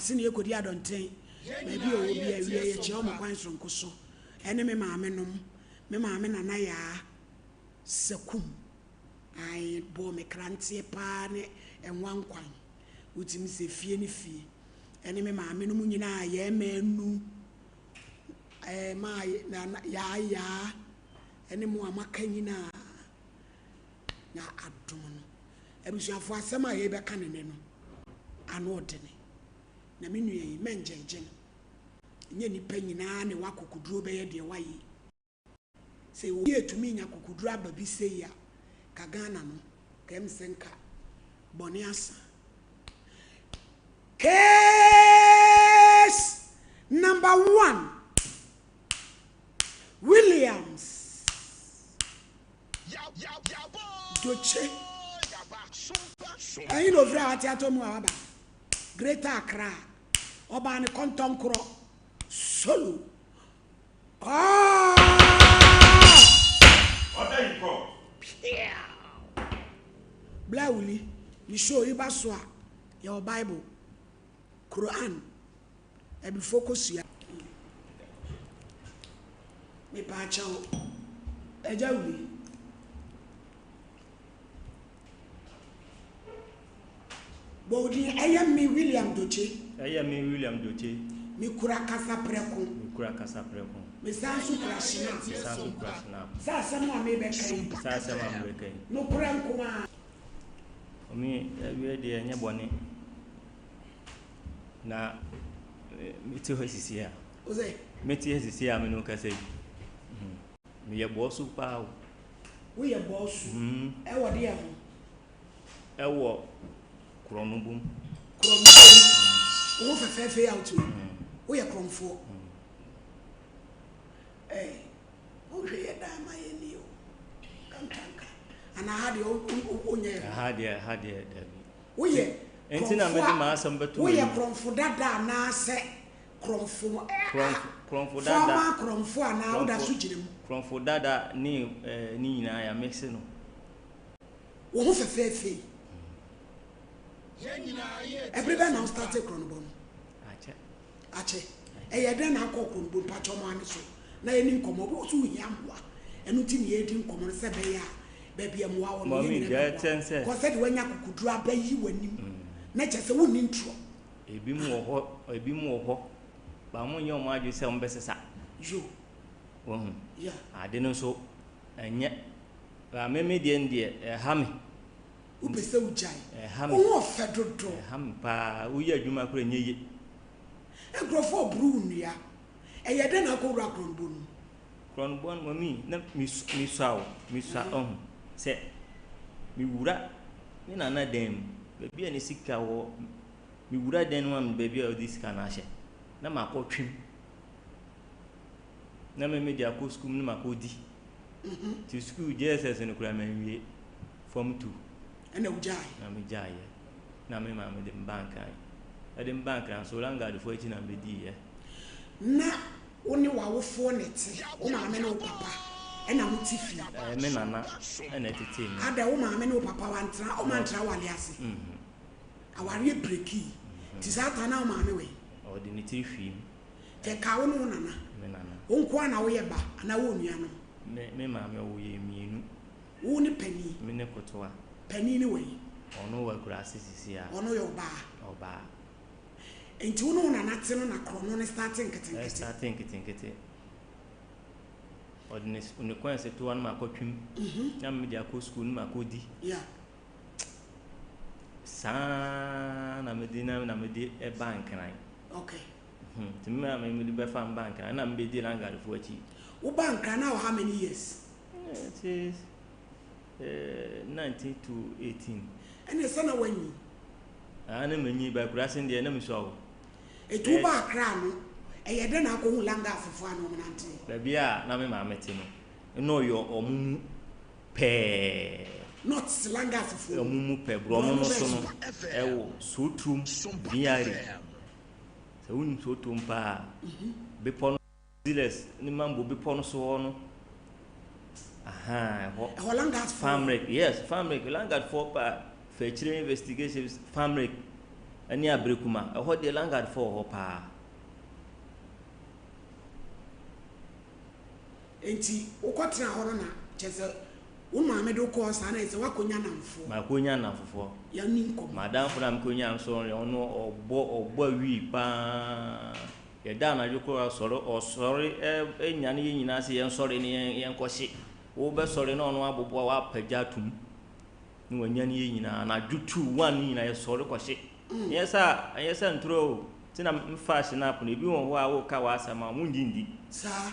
Ase ne yɛkɔdi adɔnten. Baabi a ɔwɔ biara, awia yɛkyia wɔn kwan soronko so. Ɛne me maame nom, me maame Nana Yaa Sakum. Ae, bɔɔ me kranteɛ paa ne ɛnwa nkwan. Wotumi sɛ fie ne fie. Ɛne me maame nom nyinaa, yɛn mmaanu, ɛɛ maa Nana Yaa Yaa, ɛne mo a moaka nyinaa. Na adom no. Abusuafoɔ, asɛm a yɛrebɛka no nnɛ no, ano ɔdene. Na me nua yi, mɛngyɛgye no. Ɛnyɛ nnipa nyinaa na ɛwɔ akokoduro bɛyɛ deɛ wayɛ yi. Sɛ obi atumi nya akokoduro aba bi sei a, ka Ghana no, ka ɛm sɛ nka bɔne asa. Case number one, Williams Doche. Ɛyi na ofiri a wate atɔ mu a waba Greater Accra. Ɔbaa ne kɔntɔnkorɔ solo. Bla Wuli, ne show yi ba so a, yɛwɔ Bible, Quran, Abifo kosua. Mepaakyɛw, Agya Wuli. Bɔ wo din, Ɛyɛ me William Doce. Ɛyɛ me William Doce. Mekura kasaprɛko. Mekura kasaprɛko. Mesan nso kura Schnapp. Mesan nso kura Schnapp. Sɛ asɛm a merebɛka yi. Sɛ asɛm a merebɛka yi. Nokorɛ nko ara. Ɔme awie deɛ ɛnyɛ bɔne. Na mete hɔ sisi a. Ose. Mete hɔ sisi a me ne wo kasa yi. Meyɛ bɔɔso paa o. Woyɛ bɔɔso? Ɛwɔ deɛ ho? Ɛwɔ korɔnobom. Korɔnobom. Wo ho fɛfɛɛfɛ yi a wote yi, woyɛ korɔmfoɔ. Ɛɛ, wohwɛ yɛ dan ma yɛ ni o. Kantanka. Anaa ha deɛ wonyɛ yɛ. Ha deɛ, ha deɛ dabi. Woyɛ korɔmfo a, woyɛ korɔmfo dada anaasɛ korɔmfo Korɔmfo dada. Former korɔmfo anaa woda so gyina mu? Korɔmfo dada ne ne nyinaa yɛ mix no. Wo ho fɛfɛɛfɛ yi. Ɛbere bɛn na wo startee korɔnobɔ no? Akyɛ. Akyɛ. Ɛyɛ dɛn na akɔɔ korɔnobɔ mpakyɛ ɔmo ane so na yɛni nkɔmmɔ. Obi wɔ so wohia mmoa. Ɛno nti na yɛredi nkɔmmɔ no sɛ ɛbɛyɛ a baabi a mmoa wɔ no yɛn nyinaa bɛboa. Kɔ sɛdeɛ woanya akokoduro abɛyi w'anim na kyerɛ sɛ wonni ntorɔ. Ebinom wɔ hɔ, ebinom wɔ hɔ, but wɔnyɛ wɔn adwene sɛ wɔbɛsesa. Yo. Wahu? Yeah. Ade no nso, ɛnyɛ. But me me deɛ no deɛ, ɛha me. Wopɛ sɛ wogyae. Ɛha me. Wo ho ɔfɛ dodo. Ɛha me paa. Woyɛ adwuma koraa ɛnyɛ yie. Nkurɔfoɔ reboro wo nnua. Ɛyɛ dɛn na akɔwura korɔnobɔ no mu? Korɔnobɔ no, mami, na mesua o, mesua ɔho. Sɛ mewura me nana dan mu, baabi a ne sika wɔ, mewura dan no mu a baabi a ɔde sika no ahyɛ, na makɔtwem. Na me mede akɔ sukuu mu na makɔdi. Nti sukuu JSS no koraa manwie, form 2. Ɛna wogyae? Na megyaeɛ. Na me maame de me baa Nkran. Ɛde me baa Nkran nso, Langaadfoɔ akyi na mebɛdiiɛ. Na wo ne w'awofoɔ na ɛte? Wo maame ne wo papa ɛna mo te fie? Ɛɛ, me nana ɛna ɛtetee me. Adɛn, wo maame ne wo papa wantra, wɔn antra awareɛ ase? Awareɛ brekii. Nti saa taa na wo maame wɔ he? Ɔde ne tiri hwiim. Nti ɛkaa wo ne wo nana? Me nana. Wo nko ara na woyɛ ba anaa wowɔ nuanom? Me maame ɔwoo yɛn mmienu. Wo ne panin? Me ne kotoa. Panin ne wɔ he? Ɔno wɔ akuraase sisi a. Ɔno yɛ ɔbaa? Ɔbaa. Nti wo ne wo nana te no na korɔno no starte nketenkete? Ɛstarte nketenkete. Ɔde ne ne coins to hɔ na makɔtwem. Na mede akɔ sukuu na makɔdi. Yeah. Saa na mede na na mede ba Nkran. Okay. Nti me maame mede bɛfa me ba Nkran na mebɛdi Langadefoɔ akyi. Wo ba Nkran na wɔ how many years? It is 19 to 18. Ɛne sɛ na wanyi? Ah, na manyi ba akuraase deɛ na mesua o. Ɛti wo ba Accra no, ɛyɛ dɛn na akɔhu Langafofoɔ a na wɔn nante? Baabi a na me maame te no, na ɔyɛ wɔn mu pɛɛ. Not Langafofoɔ mu. Wɔn mu pɛ, borɔno no so no, ɛwɔ Sotrom VRA. Sɛ wonim Sotrom paa a, bepɔ no. Ziles ne Mambo bepɔ no so hɔ no, ahaa, ɛhɔ. Ɛhɔ Langatfoɔ. Famrik, yes, Famrik, Langatfoɔ pa fa akyire investigations, Famrik. Ɛne Aberekuma, ɛhɔ deɛ Landguardfoɔ wɔ hɔ paa. Enti wokɔtenaa hɔ no na kyerɛ sɛ wo maame de wo kɔɔ saa na ayɛ sɛ woakɔnya nnamfoɔ. Makɔnya nnamfofoɔ. Yɛnni nkɔmmɔ. M'adamfo no a mekɔnyaa no nso ɔno ɔbɔ ɔbɔ wii paa. Yɛda anadwo koraa ɔsɔre ɔsɔre nyane yɛn nyinaa sɛ yɛnsɔre ne yɛn yɛnkɔhye. Wobɛsɔre na ɔno aboboa wapagya atom na wanyane yɛn nyinaa. Anadwo two one no nyinaa yɛsɔre kɔhye. Ɛnyɛ sɛ ɛnyɛ sɛ ntorɔ o. Nti na mefaa Schnapp no. Ebi wɔ hɔ a woka w'asɛm a wɔnnye nndi. Saa.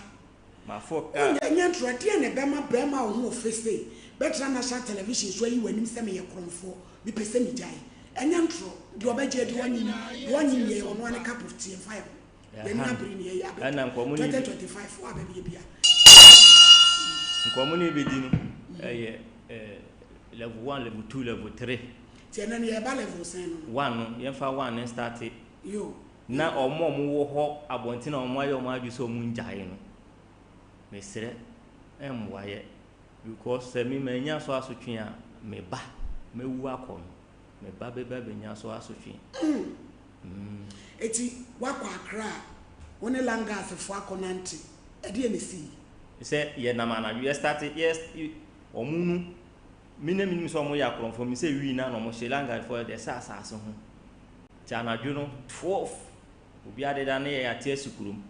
Mafo ka. Wonyɛ ɛnyɛ ntorɔ. Ɛdeɛn na ɛbɛma barima a wo ho ɔfɛ sei bɛtena national television so ayi w'anim sɛ meyɛ korɔmfoɔ, mepɛ sɛ megyae? Ɛnyɛ ntorɔ. Deɛ ɔbɛgye adi ɔnnye nni, deɛ ɔnnye nni ɛyɛ ɔno ara ne cup of tea, ɛmfa yɛn ho. Yɛn ani abere nea ɛyɛ abɛto. Ɛna nkɔmmɔ no 2025 wo a bɛbɛyɛ bi a. Nkɔmmɔ no yɛbɛdi no ɛyɛ level one, level two, level three. Nti ɛnɛ no yɛreba level sɛn no no? One no, yɛmfa one no starte. Yo. Na wɔn a wɔwɔ hɔ abɔnten a wɔayɛ wɔn adwene sɛ wɔngyae no, mesrɛ, ɛmmoa yɛ. Because sɛ me mannya so asotwe a, me ba, mɛwu akɔ no, me ba bɛba abɛnya so asotwe. Mm. Eti woakɔ Accra a, wo ne Langasfoɔ akɔnante, ɛdeɛn na ɛsii? Sɛ yɛnam anadwo, yɛ starte, yɛ, wɔn no, me na menim sɛ wɔyɛ akorɔmfoɔ, me sɛ wii no a na wɔhyɛ, Langasfoɔ deɛ ɛsɛ asase ho. Nti anadwo no 12 obiara deda na yɛyɛ ate asi kurom.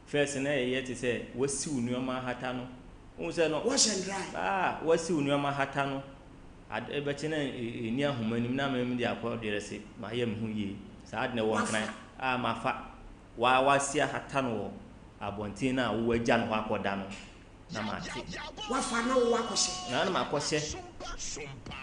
First na yɛyɛ te sɛ wasiw nneɛma ahata no. Wohu sɛ no. Wash and dry. Ah, wasiw nneɛma ahata no. Ade bɛkye na ɛni ahoma nim na mem de akɔ drɛse. Mayɛ me ho yie. Saa ade na ɛwɔ nkran. Ah, mafa. Wa wasi ahata no wɔ abɔnten no a wowagya no hɔ akɔda no. na mate. Wafa na wo akɔhyɛ. Na na makɔhyɛ.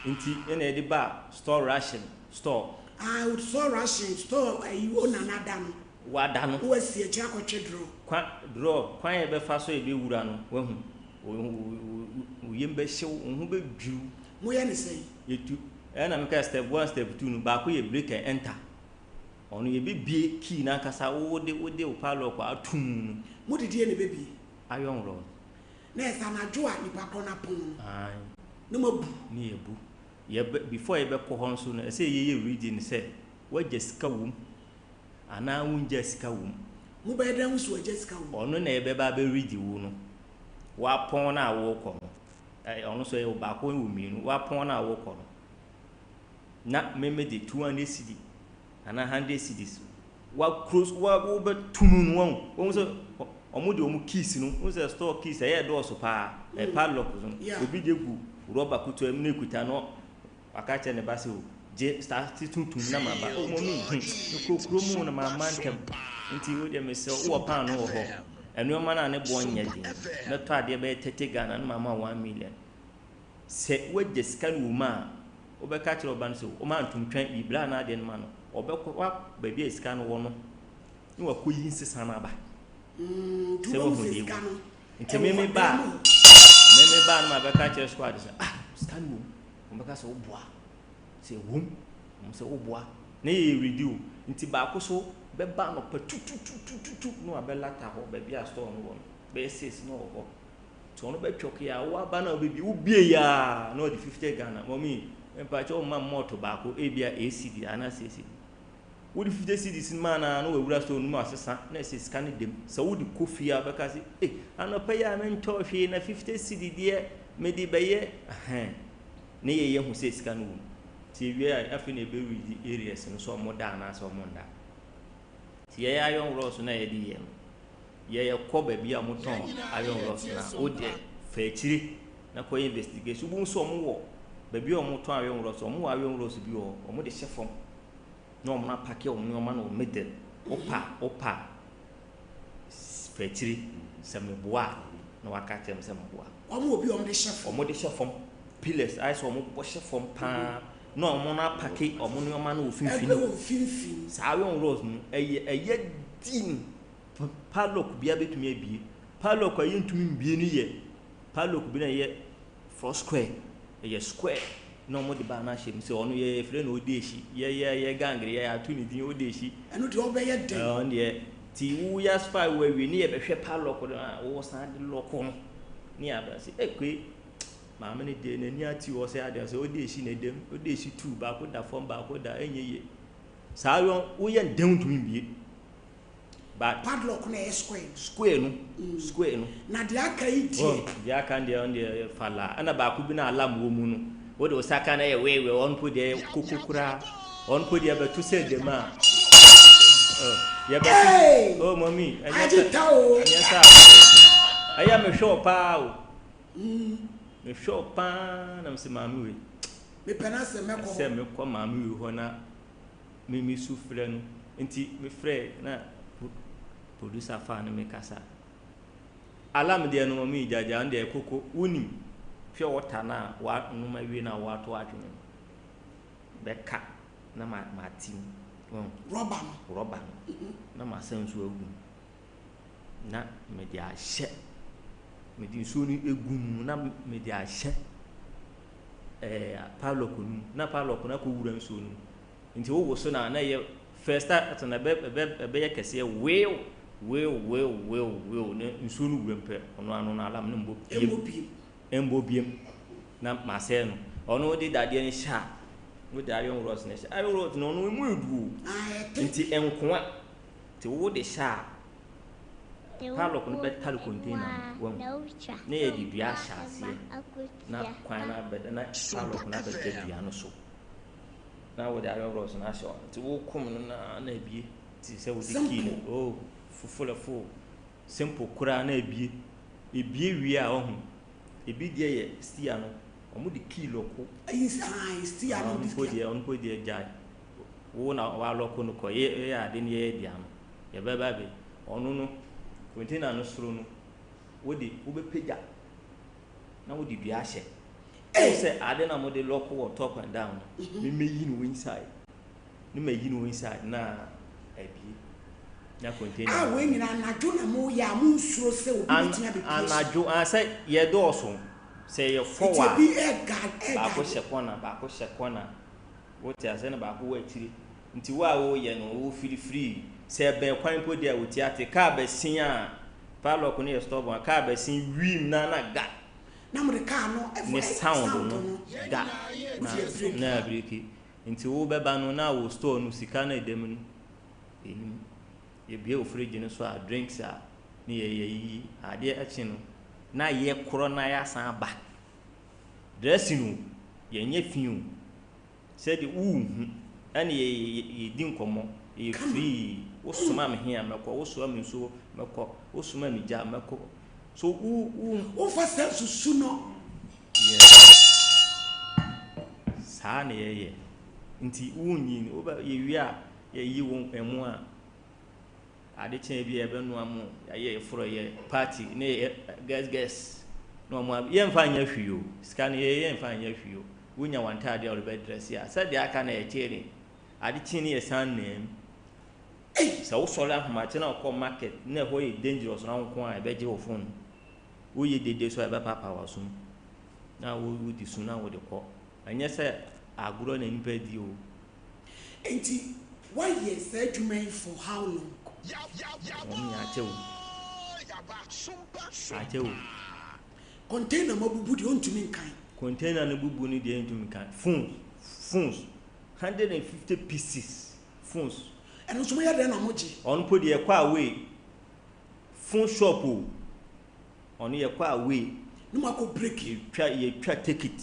Nti ɛna yɛde ba store ration store. Ah store ration store ayi wo na na da no. Wada no. Wo asi akyire akɔtwe draw. Kwa draw kwan a yɛbɛfa so yɛbɛwura no wahu. Wo wo yam bɛhyew wo ho bɛdwiriw. Moyɛ ne sɛn? Yɛtu ɛna meka step one step two no baako yɛ break and enter. Ɔno yɛbɛbie key no ankasa wo de wo de wo padlock ato mu no. Mode deɛ na ɛbɛbie? Iron rod. Na ɛsɛ anadwo a nipa korɔ no apɔn no. Aane. Na moabu. Ne yɛbu. Yɛbɛ before yɛbɛkɔ hɔ nso no, ɛsɛ yɛyɛ reading sɛ wagya sika wom anaa wongyaa sika wom. Mobɛyɛ dɛn ahu sɛ wagya sika wom? Ɔno na yɛbɛba abɛ read wo no. Wapɔn no a worekɔ no, ɔno nso ɛyɛ baako wɔ mmienu, wapɔn no a worekɔ no, na me mede 200 cedi anaa 100 cedis Wa close wa wo bɛ tu mu no wahu wahu sɛ wɔn de wɔn keys no wohu sɛ store keys ɛyɛ dɔɔso paa ɛ padlock no obi de gu rɔba kutewa mu na ekuta no waka kyerɛ ne ba sɛ o gye start tuntum na ma ba o mɔmi hmm mekɔ kuro mu na ma ma ntɛm nti wo deɛ mesrɛ wowɔ paano wɔ hɔ nneɛma no a ne boɔ nyɛ den mɛtɔ adeɛ bɛyɛ 30 Ghana na ma ma 1 million Sɛ woagya sika no wɔ mu a, wobɛka akyerɛ wo ba no sɛ, Ɔma ntom twɛn, yi bra na adeɛ no ma no. Ɔbɛkɔ wa baabi a sika no wɔ no na wakɔyi nsesa no aba. Nti Sɛ wobɛhu wahu sɛ deɛ sika ɛwɔ no mu. Nti ɛwɔ me me ba dan a, mu hɔ. me me ba a na mabɛka akyerɛ squad sɛ, ah, sika no wɔ mu. Wɔbɛka sɛ woboa. Sɛ ɛwɔ mu. Wɔn sɛ woboa. Na yɛyɛ ready o. Nti baako so bɛba anɔpa tututututu na wabɛlata hɔ baabi a store no wɔ no. Bɛyɛ six na ɔwɔ hɔ. Nti ɔno bɛ twɔke a wo aba na wobɛbie wo bie yaa na ɔde 50 Ghana mɔmi mpakyɛ wo ma mɔto baako ebia eight cedi anaa six cedi wode 50 cedis no maa no a na wawura store no mu asesa na ɛsɛ sika no dɛm sɛ wode kɔ fie a wobɛka sɛ eh anɔpa yi a mentɔɔ hwee na 50 cedi deɛ mede bɛyɛ ɛhɛn ne yɛyɛ hu sɛ sika no wɔ mu nti ewie a afei na ɛbɛredi areas no sɛ ɔmo da anaasɛ ɔmo nda nti yɛyɛ iron rods no a yɛde yɛ no Yɛ yɛkɔ baabi a wɔtɔn iron rods no a, wo deɛ fa akyire na kɔyɛ investigation. Wobɛhu sɛ wɔwɔ baabi a wɔtɔn iron rods, wɔwɔ iron rods bi wɔ hɔ, wɔde hyɛ fam na wɔn apake wɔn nneɛma no wɔ middle. Wopa a, wopa a, fa akyire sɛ meboa a na waka akyerɛ me sɛ meboa. Wɔn wɔ bi a wɔde hyɛ fam. Wɔde hyɛ fam, pillars ayɛ sɛ wɔbɔ hyɛ fam paa na wɔn apake wɔn nneɛma no wɔ mfimfini. Ɛwɔ mfimfini. Saa iron rods no ɛyɛ ɛyɛ din. Padlock biara bɛtumi abue. Padlock a yɛntumi mbue no yɛ padlock bi na ɛyɛ four square. Ɛyɛ square na wɔde baa no ahyɛ mu sɛ ɔno yɛ yɛfrɛ no odeehyi. Yɛ yɛ yɛ gang yɛ ato ne din odeehyi. Ɛno deɛ ɔbɛyɛ dɛn? Ɔno deɛ ti woyɛ spy wo awie ne yɛbɛhwɛ padlock no a wɔsan de lock no ne yɛaba sɛ ekue maame no deɛ n'ani ate wɔ sɛ adeɛ sɛ odeehyi na ɛdam odeehyi tu baako da fam baako da ɛnyɛ yie. Saa iron woyɛ no dɛn wontumi mbue. But Padlock no ɛyɛ square no. Square no, square no. Na deɛ aka yi deɛ. Oh, deɛ aka no deɛ ɔno deɛ falaa. Ɛna baako bi na alarm wɔ mu no, wode wo nsa ka no ɛyɛ wee wee, ɔno mpo deɛ ɛyɛ koko koraa. Ɔno mpo deɛ ɛbɛto sɛ dɛm a, oh, yɛbɛto. Hey! Oh, mummy, ɛnyɛ Agye sɛ, ta o. ɛnyɛ sɛ agorɔ. Ɛyɛ a mehwɛ wo paa o. Mehwɛ wo paa na mese maame wei. Mepɛ n'asɛm mɛkɔ hɔ. Ɛsɛ mekɔ maame wei hɔ na me me su frɛ no nti me frɛ na producer faa ne me kasa. Alarm deɛ no mɔmi gyagya ɔno deɛ koko wonim hwɛ wɔta no a wanom awie no a wato atwene no bɛka na ma ma ti mu wɔn rɔba no rɔba no na ma sa nsuo agu mu na mede ahyɛ mede nsuo no egu mu na mede ahyɛ ɛɛ padlock no mu na padlock no akɔwura nsuo no mu. Nti wowoso no a na ɛyɛ first start no ɛbɛ ɛbɛ ɛbɛyɛ kɛseɛ weew weew weew weew weew na nsuo no wura mu pɛ ɔno ano no alarm no mmɔ biem. Ɛmmɔ biem. Ɛmmɔ biem na masɛe no. Ɔno wode dadeɛ no hyɛ a wode iron rods no hyɛ iron rods no ɔno emu yɛ duru o. Ah, ɛte. Nti nkoa nti wode hyɛ a padlock no bɛtare container no wahu na yɛde dua ahyɛ aseɛ na kwan no abɛda na padlock no abɛda dua no so na wode iron rods no ahyɛ hɔ nti wokom no na na abie te sɛ wode key no oh fofolɛfo simple koraa na abie ebie wie a ɔho ebi deɛ yɛ steer no wɔn de key lɔko Ayi sɛ steer no ɔno mpo deɛ ɔno mpo deɛ gyae wo na walɔko no kɔ yɛ yɛ ade no yɛ dea no yɛbɛba bɛ ɔno no container no soro no wode wobɛpagya na wode dua ahyɛ ɛwɔ sɛ ade na mode lɔko wɔ top and down no memɛyi no wɔ inside ne mayi no wɔ inside na abie na container A wei nyinaa anadwo na moyɛ a monsuro sɛ obi bɛtumi abɛpie so? Anadwo a sɛ yɛdɔɔso sɛ yɛ Nti fɔw a ebi ɛɛguard baako ɛɛguard. hyɛ corner baako hyɛ corner wote ase na baako wɔ akyire nti wo a woyɛ no wo feel free sɛ ɛbɛn kwan mpo deɛ a wotia te car bɛsen a padlock no yɛ stubborn a car bɛsen wim na na ga Na mode car no ne sound sound no no ga na wode abreak. na abreki nti wo bɛba no na wo store no sika no ɛda mu no ɛnim yɛbue wo fridge no so a drinks a ne yɛ yɛyiyi adeɛ akyi no na yɛ korɔ na yɛasan aba dressing o yɛnyɛ fi o sɛde wohu ɛne yɛdi nkɔmmɔ yɛ free wosoma me he a mɛkɔ wosoma me nsuo mɛkɔ wosoma me gya mɛkɔ so wo wo Womfa sɛ susu no. Yes, saa na yɛyɛ nti wonyi wobɛ yɛwie a yɛyi wo ɛmo a ade kyɛn bi a yɛbɛnoa mo yɛayɛ yɛforɔ yɛ party ne yɛ guest guest na ɔmo yɛmfa nyɛ hwee o sika no yɛ yɛmfa nyɛ hwee o wonya wantaadeɛ a wɔde bɛdrɛse a sɛdeɛ aka na yɛkyee ne ade kyen ne yɛsan nam sɛ wosɔre ahomakye na wokɔ market na ɛhɔ yɛ dangerous na wo nko a ɛbɛgye wo phone woyɛ dede so a ɛbɛpapa w'asom na wodi su na wode kɔ ɛnyɛ sɛ agorɔ na nipa di o. Nti woayɛ saa adwuma yi for how long? Wɔn nyɛ akyɛ o akyɛ o. Container ma bubu deɛ ɔntumi nkan. Container no bubu no deɛ ntumi nkan. Phones 150 pieces phones. Ɛno nso moyɛ dɛn na mogye? Ɔno mpo deɛ yɛkɔ away phone shop o ɔno yɛkɔ away. Ne mo akɔ break. Yɛtwa ticket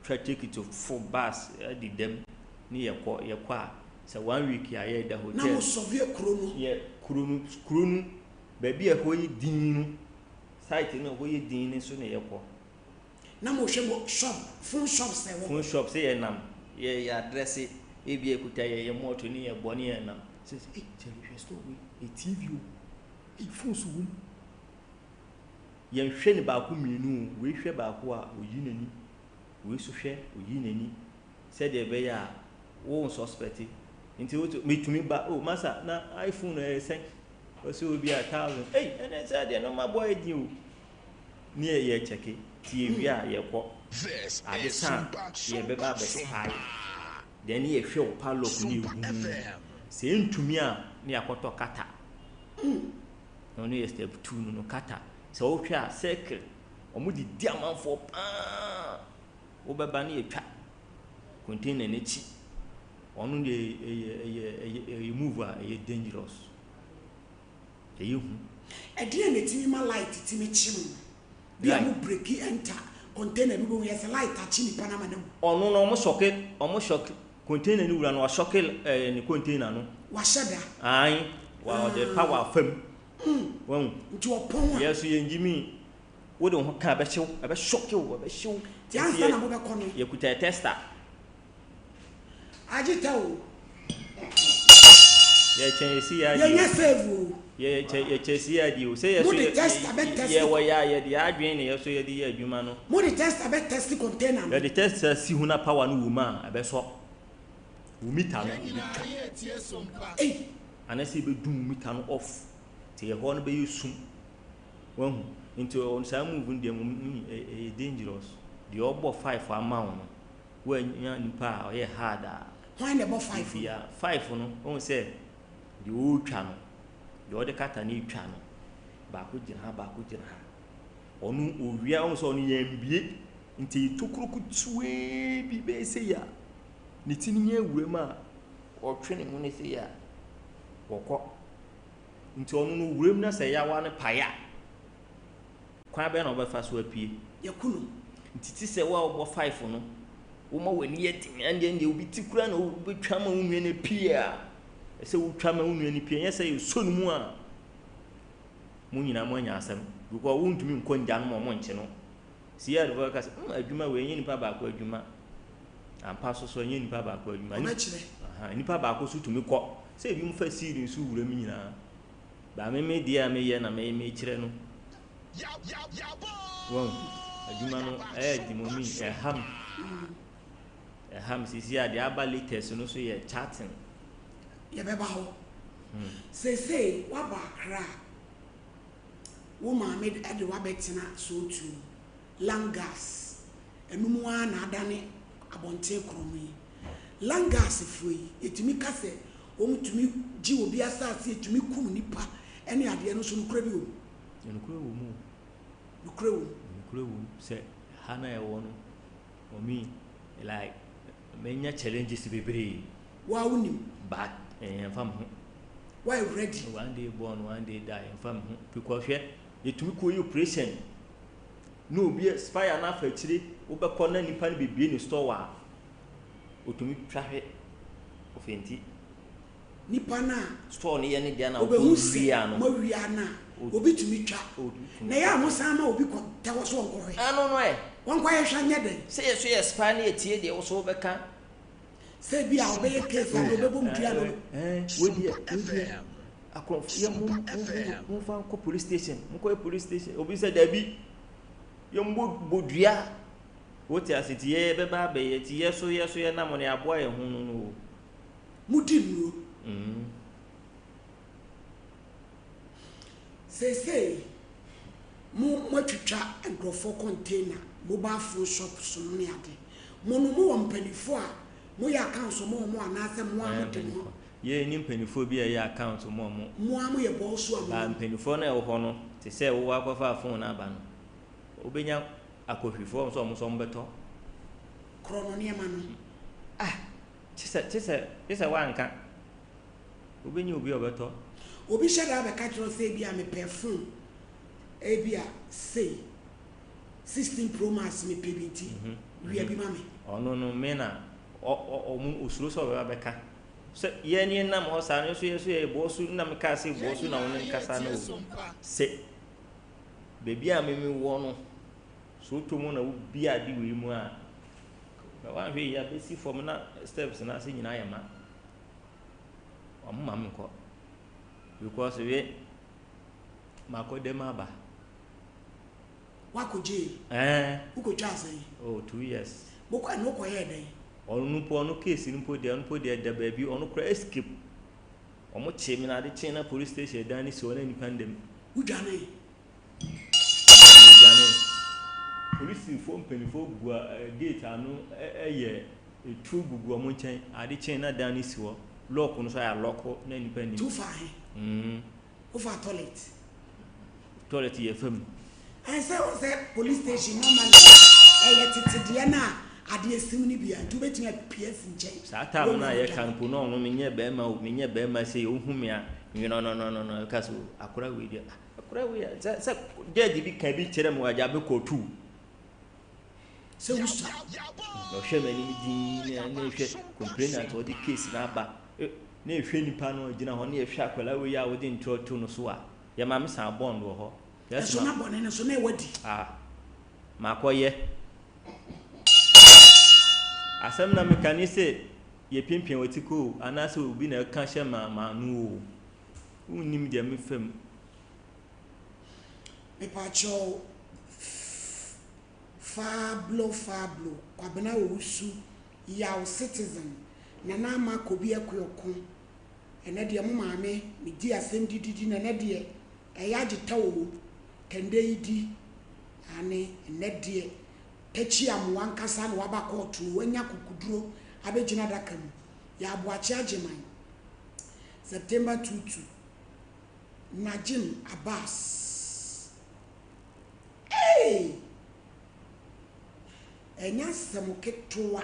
twa ticket fo bus ɛdi dɛm ne yɛkɔ a sɛ one week a yɛda hotel. Na mo survey kuro no. Yɛ kuro no baabi a ɛhɔ yɛ din no site no ɛhɔ yɛ din no so na yɛkɔ. Na mo hwɛ mo shop phone shop sɛ wɔ. Phone shop sɛ yɛnam yɛ address ebi ekuta yɛ mɔto ne yɛ bɔ ne yɛ nam sɛ ee kyɛlɛ hwɛ store wei ɛ TV o ee phone so wɔm yɛnhwɛ ne baako mmienu o wei hwɛ baako a oyi n'ani wei so hwɛ oyi n'ani sɛdeɛ ɛbɛyɛ a wo suspect nti wotu metumi ba o masa na iPhone ɛyɛ sɛn ɔsɛ obi a 1000 ei ɛnɛ sɛ deɛ nɔɔma bɔ ɛdi o ne yɛ yɛ kyɛke tie wie a yɛkɔ ade san yɛbɛba abɛspae deɛ ne yɛhwɛ wo padlock ne yɛhu sɛ ntumi a ne yɛakɔtɔ kata na ɔno yɛ step 2 no kata sɛ wohwɛ a circle ɔmo de di amanfoɔ paa wobɛba ne yɛtwa container n'akyi. Ɔno deɛ ɛyɛ ɛyɛ ɛyɛ ɛyɛ move a ɛyɛ dangerous. Ɛyɛ hu. Ɛdeɛn na ɛtumi ma light tumi kye mo? Bi a mo breaki enter container bi bohu yɛ sɛ light akye nipa no ama no awu. Ɔno no ɔmo sɔke ɔmo sɔke container no wura no wasɔke ɛɛ ne container no. Wahyɛ da. Aane wa ɔde power afa mu. Wahu. Nti ɔpɔn a. Yɛ so yɛn gyimi wode wo ho ka ɛbɛhye wo ɛbɛ sɔke wo ɛbɛhye wo. Nti ansa na mobɛkɔ no. Yɛkuta tester. Agye ta o. Yɛkyɛn esi yɛ adeɛ. Yɛnyɛ save o. Yɛkyɛ yɛkyɛ si yɛ adeɛ o. Sɛ yɛ so yɛ tester bɛ test. Yɛ wɔ yɛ a yɛde yɛ adwene na yɛ so yɛde yɛ adwuma no. Mo de tester bɛ test container no. Yɛde tester si ho na power no wɔ mu a ɛbɛsɔ. Wo meter no ebɛtwa. Ei. Anasɛ ebɛdum wo meter no off. Nti ɛhɔ no bɛyɛ sum. Wahu? Nti ɔ saa move no deɛ mo ɛyɛ dangerous. Deɛ ɔbɔ 5 ama wo no. Woannya nipa a ɔyɛ hard a. Hwan na ɛbɔ 5 no? Bia 5 no, wohu sɛ deɛ ɔretwa no, deɛ ɔde kata no retwa no, baako gyina ha, baako gyina ha. Ɔno owia, wohu sɛ ɔno yɛmbie, nti tokuro ketewaa bi bɛyɛ sei a, ne ti no nya awura mu a, ɔtwe ne ho no sei a, wɔkɔ. Nti ɔno no owura mu na sɛ yawa no pae a, kwan bɛn na ɔbɛfa so apue? Yɛku no. Nti te sɛ wo a wobɔ 5 no, woma w'ani yɛ den, ɛndeɛ ɛndeɛ obi ti koraa na wobɛtwa ma wo nua no apue a, ɛsɛ wotwa ma wo nua no pue, ɛnyɛ sɛ yɛsɔ no mu a, mo nyinaa moanya asɛm. Because wontumi nkɔ ngya no ma ɔmo nkye no. CID foɔ bɛka sɛ, hmm, adwuma wei ɛnyɛ nipa baako adwuma. Ampa so so ɛnyɛ nipa baako adwuma. Ɔbɛkyerɛ. Aha, nipa baako so tumi kɔ. Sɛ ebi mo fa seal nso wura mu nyinaa. Ba me me deɛ a meyɛ na me mekyerɛ no. Wɔn adwuma no ɛyɛ di mo mi ɛha me. Ɛha me sisi a deɛ aba latest no so yɛ chatting. Yɛbɛba hɔ. Seesei woaba Accra a, wo maame de wo abɛtena Sowutuom, Langas, ɛno mu ara na adane abɔnten korɔno yi. Langasfoɔ yi, yɛtumi ka sɛ wɔtumi gye obi asase, yɛtumi kum nipa ne adeɛ no so nokorɛ bi wɔ mu? Nokorɛ wɔ mu o. Nokorɛ wɔ mu. Nokorɛ wɔ mu sɛ ha na ɛwɔ no, mɔmi like menya challenges bebree. Wo a wonim. But ɛyɛmfa me ho. Woayɛ ready? One day born, one day die, ɛmfa me ho. Because hwɛ, yɛtumi kɔ yi operation na obi spy no afa akyire, wobɛkɔ na nipa no bebie ne store a, otumi twa hwɛ ɔfɛnti. Nipa no a Store no yɛ ne deɛ na obɛhu wokɔ sɛ wia no. moawia no a, obi tumi twa. Na ɛyɛ a mosan ma obi kɔ tɛ hɔ so ɔnkɔhwɛ. Ɛno no ɛ. Wɔnkɔyɛ hwɛ nyɛ dɛn? Sɛ yɛ so yɛ spy no yɛtie deɛ wo so wobɛka. Sɛ bi a ɔbɛyɛ case a na ɔbɛbɔ mu dua no no. Wedeɛ, wedeɛ, akorɔmfo yɛ mo mo momfa nkɔ police station, monkɔyɛ police station. Obi sɛ dabi, yɛmmɔ bɔ dua. Wote ase nti yɛ bɛba abɛyɛ nti yɛ so yɛ so yɛ nam no yɛaboa yɛn ho no no o. Modi nnuro. Seesei mo moatwitwa nkurɔfoɔ container, mobile phone shops no ne ade. Mo no mowɔ mpanimfoɔ a moyɛ accounts ma wɔn anaasɛ mo ara mode mo ho? Yɛn ni mpanimfoɔ bi a ɛyɛ account ma wɔn. Mo ara moyɛ bɔɔso a Ba mo. Mpanimfoɔ no a ɛwɔ hɔ no te sɛ wowɔ akɔfa phone no aba no, wobɛnya akɔhwifoɔ nso a wɔn nso wɔbɛtɔ. Korɔ no nneɛma no. Ah, kyesɛ woanka, wobɛnya obi a ɔbɛtɔ. Obi hyɛ da abɛka kyerɛ wo sɛ ebi a mepɛ phone, ebi a sei 16 Pro Max mepɛ bi nti wia bi ma me. Ɔno no me na ɔmo osuro sɛ ɔbɛba bɛka sɛ yɛn ni nam hɔ saa no nso yɛ so yɛ bɔɔso na meka sɛ bɔɔso na wɔne nkasa no o. Sɛ beebi a mimi wɔ no so wotɔ mu na wobi ade wei mu a, na woanhwɛ yie abɛsi fam na steps no ase nyinaa yɛ ma. Ɔmo ma me nkɔ because we makɔ dɛm aba. Wakɔ jail? Ɛɛ. Wokɔtwa asɛn? Oh, 2 years. Wokɔ ɛno wokɔyɛɛ dɛn? Ɔno mpo, ɔno case no mpo deɛ, ɔno mpo deɛ da baabi, ɔno kora escape. Ɔmo kye me na ade kye na police station dan ne si hɔ na nipa ndam. Wodwane? Medwane. Polisifoɔ mpanimfoɔ gu gate ano ɛyɛ etuo gugu ɔmo nkyɛn. Ade kye na dan ne si hɔ, lock no so ayɛ lock na nipa nim. Nti wofa he? Wofa toilet? Toilet yɛ fam. Ɛn sɛ wo sɛ police station normally ɛyɛ tete deɛ no a. adeɛ sim no bi a, nti wobɛtumi apue afi nkyɛn. Saa time no a yɛka no mpo na ɔno menyɛ bɛrima o, menyɛ bɛrima sei, ɔhu me a, nwonɔnɔnɔnɔ, ɛka sɛ o, akora wei deɛ, ah, akora wei a, sɛ, sɛ judge bi ka bi kyerɛ me wɔ agya bɛkɔ tu. Sɛ wosua. Na ɔhwɛ m'anim dinn na na ɛhwɛ complainant a ɔde case no aba, na ɛhwɛ nipa no a ɔgyina hɔ, na yɛhwɛ akwadaa wei a wode ntorɔ to no so a, yɛma me san bond wɔ hɔ. Ɛso na bɔne no so na ɛwɔ di. Ah, makɔyɛ. Asɛm na meka ne sɛ yɛpiapia wɔ ti kɔ o, anaasɛ obi na ɛka hyɛ ma m'ano o. Wonnim deɛ mefa mu. Mepakyɛw, Fablo Fablo, Kwabena Owusu, Yaw Citizen, Nana Ama Kobi Akuoko, ɛnɛ deɛ mo maame medi asɛm dididi na ɛnɛ deɛ ɛyɛ agye tɛ oo, kɛndɛ yi di, aane ɛnɛ deɛ Takyi Amoah ankasa na waba kɔɔto oo, wanya kukuduro abɛgyina adaka mu, Yaw Aboakye Agyeman, September 22. Najim Abbas Eii! Ɛnyɛ asɛm ketewa,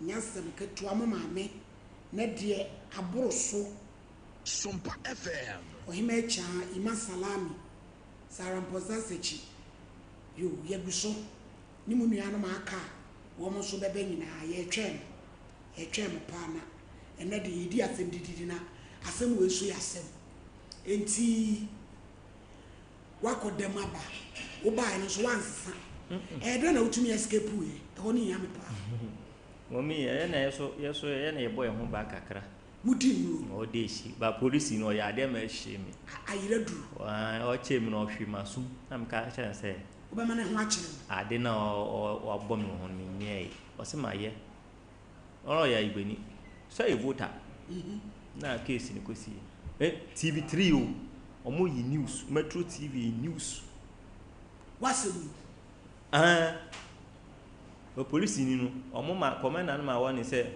ɛnyɛ asɛm ketewa, mo maame nɛ deɛ aboro so. Sompa FM. Ɔhemaa Kyaa, Ima Salami, Sarah Mposa Sekyi, yoo, yɛgu so ne mo nuanom a aka a wɔn nso bɛba nyinaa, yɛretwɛn mo. Yɛtwɛn mo paa na ɛnɛ deɛ yɛdi asɛm dididi na asɛm wei nso yɛ asɛm. Enti woakɔ dɛm aba, wobaeɛ no nso woansesa. Ɛyɛ dɛn na wotumi escape yɛ? Ɛhɔ no hia me paa. Mummy, ɛyɛ na yɛso yɛso ɛyɛ na yɛbɔ yɛn ho ban kakra. Modi nnuro? Ɔde ehyi, ba polisi no ɔyɛ adeɛ ma ɛhyee me. Ayera duru? Ɔkyee me na ɔhwee m'asom na meka kyerɛ no sɛ. Wobɛma ne ho akyere no? Ade no a wabɔ me wɔ ho no menyɛɛe. Ɔse mayɛ. Ɔno ɔyɛ Ayigbeni. Sɛ yɛ voter. Na case no kɔsi. Eh, TV3 o. Ɔmo yi news. Metro TV yi news. W'asɛm yi. Ah. O polisi ni no, ɔmo ma commander no ma wɔne sɛ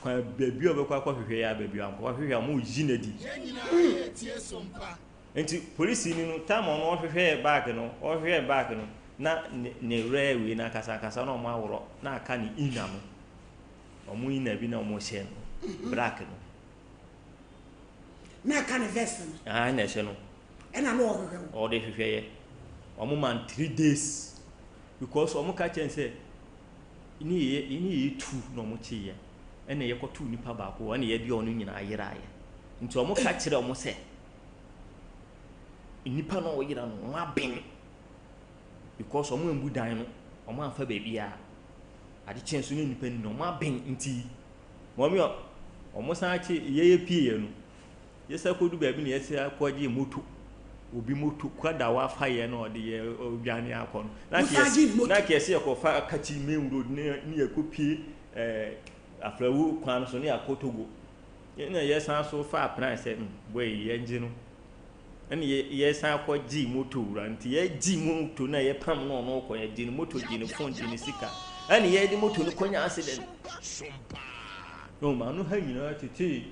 kwan baabi a ɔbɛkɔ akɔhwehwɛ yɛ a baabi a ɔnkɔ hwehwɛ a ɔmo yi no adi. Yɛn nyinaa yɛretie Sompa. Nti polisini no time a ɔno ɔhwehwɛɛ bag no ɔhwehwɛɛ bag no na ne ne werɛ wei no ankasa ankasa na ɔmo aworɔ na aka ne inner no ɔmo inner bi na ɔmo hyɛ no black no. Na aka ne vest no. Ahan na ɛhyɛ no. Ɛna na ɔhwehwɛ wo. Ɔde hwehwɛ yɛ ɔmo man 3 days because ɔmo ka kyɛn sɛ ne yɛ ne yɛ tu na ɔmo kye yɛ ɛna yɛkɔto nipa baako ɛna yɛde ɔno nyinaa yeraayɛ nti ɔmo ka kyerɛ ɔmo sɛ nipa no a ɔyera no ɔmo aben because ɔmo ambu dan no, ɔmo amfa baabiara. Ade kyee nso ne nipa ni no ɔmo aben nti wɔn a ɔmo san kye yɛyɛ pie yɛ no yɛsan kɔdu baabi na yɛsan kɔgye moto obi moto kwada wafa yɛ na ɔde yɛ ɔdwane akɔ no na kɛse na kɛse yɛkɔfa Akatsi main road ne ne yɛkɔ pie ɛɛ Aflao kwan no so ne yɛakɔ Togo. Ɛna yɛsan so faa plan sɛ hmm boy yi yɛngye no. Ɛna yɛsan kɔ gyee moto wura nti yɛgye moto na yɛpam no ɔno kɔ yɛgye ne moto gye ne phone gye ne sika ɛna yɛde moto no kɔnya accident. No ma no ha nyinaa tetee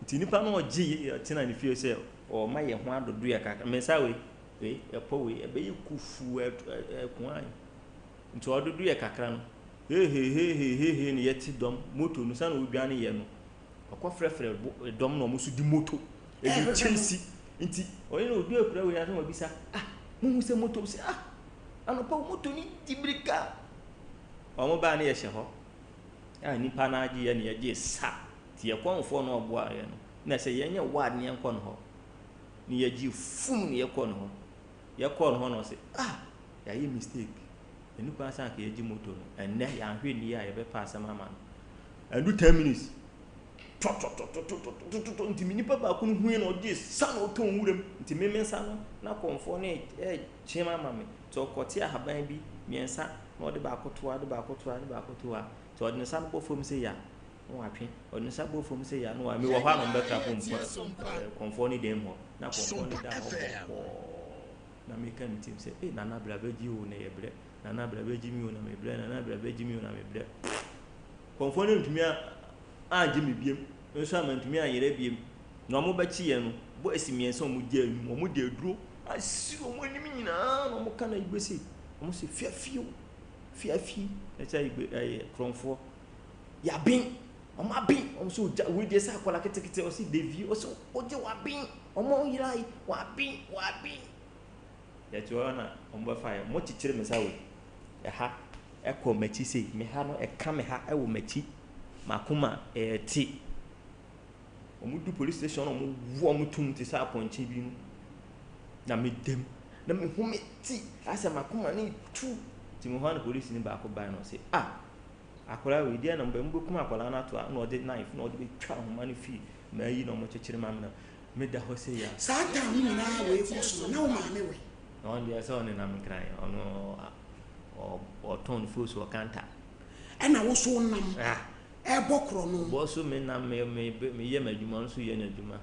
nti nipa no ɔgye ɔtena ne fie sɛ ɔma yɛ ho adodoɛ kakra me nsa wei wei ɛpɔ wei ɛbɛyɛ kufu ɛkoa nti ɔdodoɛ kakra no Hehehehehehe na yɛte dɔm moto no sɛnea odwane yɛ no ɔkɔ frɛfrɛ dɔm na ɔmo nso di moto ebi kyesi nti ɔyɛ na odu akura wei asɛm ɔbisa ah muhu sɛ moto sɛ ah anɔpa moto ni di mirika ɔmo baa ne yɛhyɛ hɔ a nipa no agye yɛ ne yɛgye sa nti yɛkɔnfoɔ na ɔboa yɛ no na sɛ yɛnyɛ ward ne yɛnkɔ no hɔ ne yɛgye fum ne yɛkɔ no hɔ yɛkɔ no hɔ na ɔsɛ ah yɛayɛ mistake. Ɛnni kwan sɛ anka yɛgye moto no. Ɛnnɛ, yɛanhwɛ nni a, yɛbɛpa asɛm ama no. Ɛndu 10 minutes, tɔtɔtɔtɔtɔtɔtɔtɔ, nti me nipa baako no hui na ɔgye sa na ɔtɔ nwuram. Nti me me nsa no, na kɔmfoɔ no rekyem ama me. Nti ɔkɔte ahaban bi mmiɛnsa na ɔde baako to ha, ɔde baako to ha, ɔde baako to ha. Nti ɔde ne nsa no bɔ fam sɛ ya, na watwe. Ɔde ne nsa bɔ fam sɛ ya, na watwe. Mewɔ hɔ a na ɔmbɛtra kɔmfoɔ no dan mu hɔ. Na kɔmfoɔ no da hɔ bɔkɔɔ. Na meka me tirim sɛ, Ei Nana bra bɛgye o na yɛbrɛ, Nana bra bɛgye me o na mebrɛ, Nana bra bɛgye me o na mebrɛ. Kɔmfoɔ no antumi angye me biam, nso a mantumi anyera biam. Na wɔn bɛkye yɛn no, boys mmiɛnsa a wɔn gyaa anum, wɔn de aduro asi wɔn anim nyinaa na wɔn ka na igbe se, wɔn se fiafio, Fiafi, ɛkyɛ igbe ɛyɛ korɔmfoɔ. Yaben, ɔmo aben, ɔmo sɛ ogya, wei deɛ sɛ akwadaa ketekete, ɔse Davie, ɔse ogye waben, ɔmo yera yi, waben, waben. Yɛte hɔ na ɔmo bɛfa yɛ, ɔmo kyekyere me nsa wei, ɛha ɛkɔ m'akyi sei, me ha no ɛka me ha ɛwɔ m'akyi, m'akoma ɛɛte. Ɔmo du police station na ɔmo wo ɔmo tum te sɛ apɔnkye bi no, na me dam, na me ho me ti, ayɛ sɛ m'akoma no retu. Nti me hɔ na polisini baako bae na ɔse, ah, akwadaa wei deɛ na mobɛ, mobɛkum akwadaa no ato a, na ɔde knife na ɔde bɛtwa ahoma no fii m'ayi na ɔmo kyekyere ma me na meda hɔ sei a. Saa time no nyinaa wei kɔ so no, na wo maame wɛ? Ɔno deɛ sɛ ɔnenam Nkran, ɔno ɔtɔn foosu wɔ Kanta. Ɛna wo nso wonam? Ah. Ɛrebɔ korɔno. Bɔ so me na me me meyɛ m'adwuma ɔno nso yɛ n'adwuma.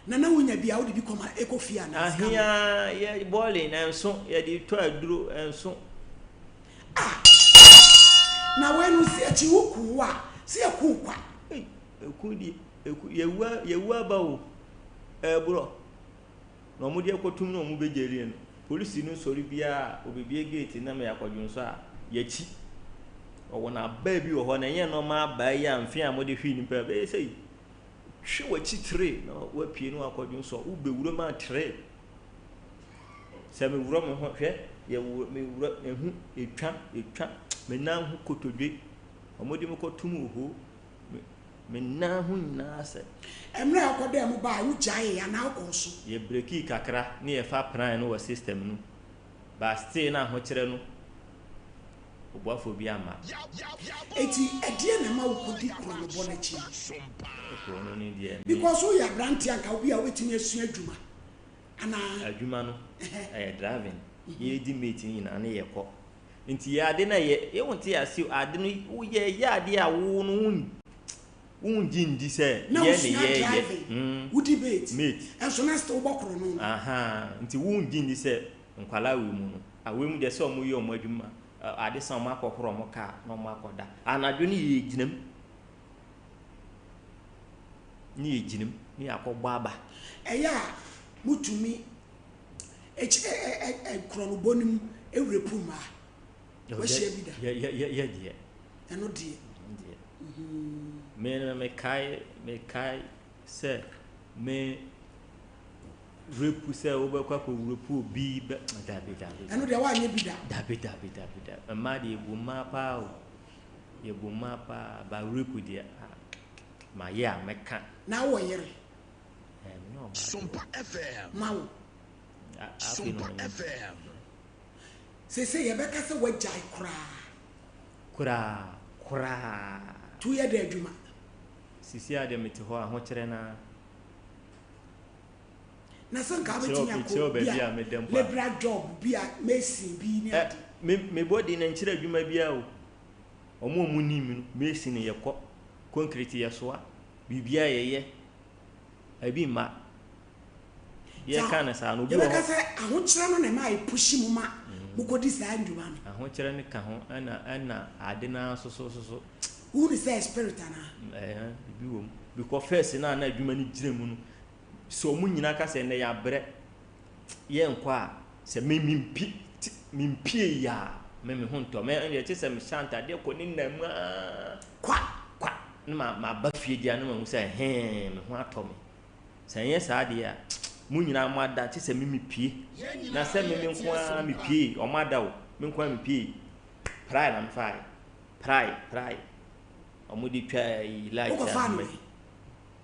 Na na wonya bi a wode bi kɔma ɛkɔ fie anaa sika no? Ahea yɛ bɔɔlen ɛnso yɛde tɔ aduro ɛnso. Ah! Na wei no sɛ yɛkye wo ku wo a sɛ yɛku wo kwa. Ei ɛku deɛ ɛku yɛwu yɛwu aba o ɛɛborɔ. Na wɔde akɔtum na wɔbɛgyarie no, polisi no sɔre biara a, ɔbɛbue gate na ma yɛakɔdwonsɔ a, yɛakyi. Ɔwɔ n'abaa bi wɔ hɔ, na ɛnyɛ nɔɔma abaa yi a mfe a mode hwe nnipa bɛyɛ sɛ yi. Twe w'akyi tere na wapue na wakɔdwonsɔ. Wobɛwura mu a tere. Sɛ mewura me ho, hwɛ, yɛwura, mewura, ehu, etwa, etwa, me nan ho kotodwe. Wɔde me kɔtum wɔ hɔ. Me nan ho nyinaa sɛ. Mmerɛ a wokɔdaa mu baeɛ, wogyaeeɛ anaa wokɔɔ so? Yɛ brekii kakra ne yɛfa pran no wɔ system no but still na ahokyerɛ no oboafoɔ bi amma. Enti ɛdeɛn na ɛma wokɔdi korɔnobɔ no akyi? Korɔno no deɛ me. Because woyɛ aberanteɛ anka wo bi a wobɛtumi asua adwuma anaa? Adwuma no ɛyɛ driving, yɛdi mate no nyinaa ne yɛkɔ. Nti yɛ ade no a yɛ yɛ wonte ase o ade no woyɛ yɛ adeɛ a wo no wo wongye ndi sɛ Na yɛ ne wosua yɛ yɛ driving, mm wodi mate, mate nso na still wobɔ korɔno no. ahaa nti wongye ndi sɛ nkwadaa wei mu no a wei mu deɛ sɛ wɔyɛ wɔn adwuma ade sa wɔn akɔhoro wɔn kaa na wɔn akɔda anadwo no yɛ gyina mu ne yɛ gyina mu ne yɛ akɔbɔ aba. Ɛyɛ a motumi Ekyi ɛ ɛ ɛ korɔnobɔ no mu ewura pum a, wahyia bi da? Yɛ yɛ yɛ yɛ deɛ. Ɛno deɛ. Ɛno deɛ. Me no mekae mekae sɛ me rape sɛ wobɛkɔ akɔ rape obi bɛ dabi dabi. Ɛno deɛ woanyɛ bi da? Dabi dabi dabi dabi. Mmaa deɛ yɛbu mmaa paa o. Yɛbu mmaa paa ba rape deɛ ah mayɛ a mɛka. Na wowɔ yere? Sompa FM. Ma wo. Sompa FM. Seesei yɛbɛka sɛ woagyae koraa. Koraa, koraa. Nti woyɛ dɛn adwuma? Seesei ara deɛ mete hɔ, ahokyerɛ no ara. Na sɛ nka wobɛtumi akɔ bi a labourer job bi a mason bi ne ade. Me, me body no nkyerɛ adwuma biara o. Wɔn a wɔnim me no, mason yɛkɔ, concrete yɛsoa, biribiara yɛyɛ. Ebi mma. Yɛka no saa no, obi wɔ hɔ. Yɛbɛka sɛ ahokyerɛ no na ɛma ɛpushi mo ma mokɔdi saa nnwuma no. Ahokyerɛ no ka ho, ɛna ɛna ade no ara nso so so. Wohu no sɛ spirit anaa? Ɛɛ, ebi wɔ mu. Because first no a na adwuma no gyina mu no, sɛ wɔn nyinaa ka sɛ ɛnnɛ yɛabrɛ, yɛnkɔ a, sɛ me mempie, mempie yi a, me me ho ntɔ me. Ɛndeɛ kyerɛ sɛ mehyɛ ntadeɛ kɔ ne nna mu ara. Kwa! Kwa! Na ma maba fie deɛ a na mahu sɛ hɛn me ho atɔ me. Sɛ ɛnyɛ saa deɛ a, mo nyinaa mo ada kyerɛ sɛ me mepie. Na sɛ me me nko ara mepie, wɔn ada o, me nko ara mepie. Prae na mefaeɛ. Prae, prae. Wɔde twaa yi light Wokɔfaa no wɛn?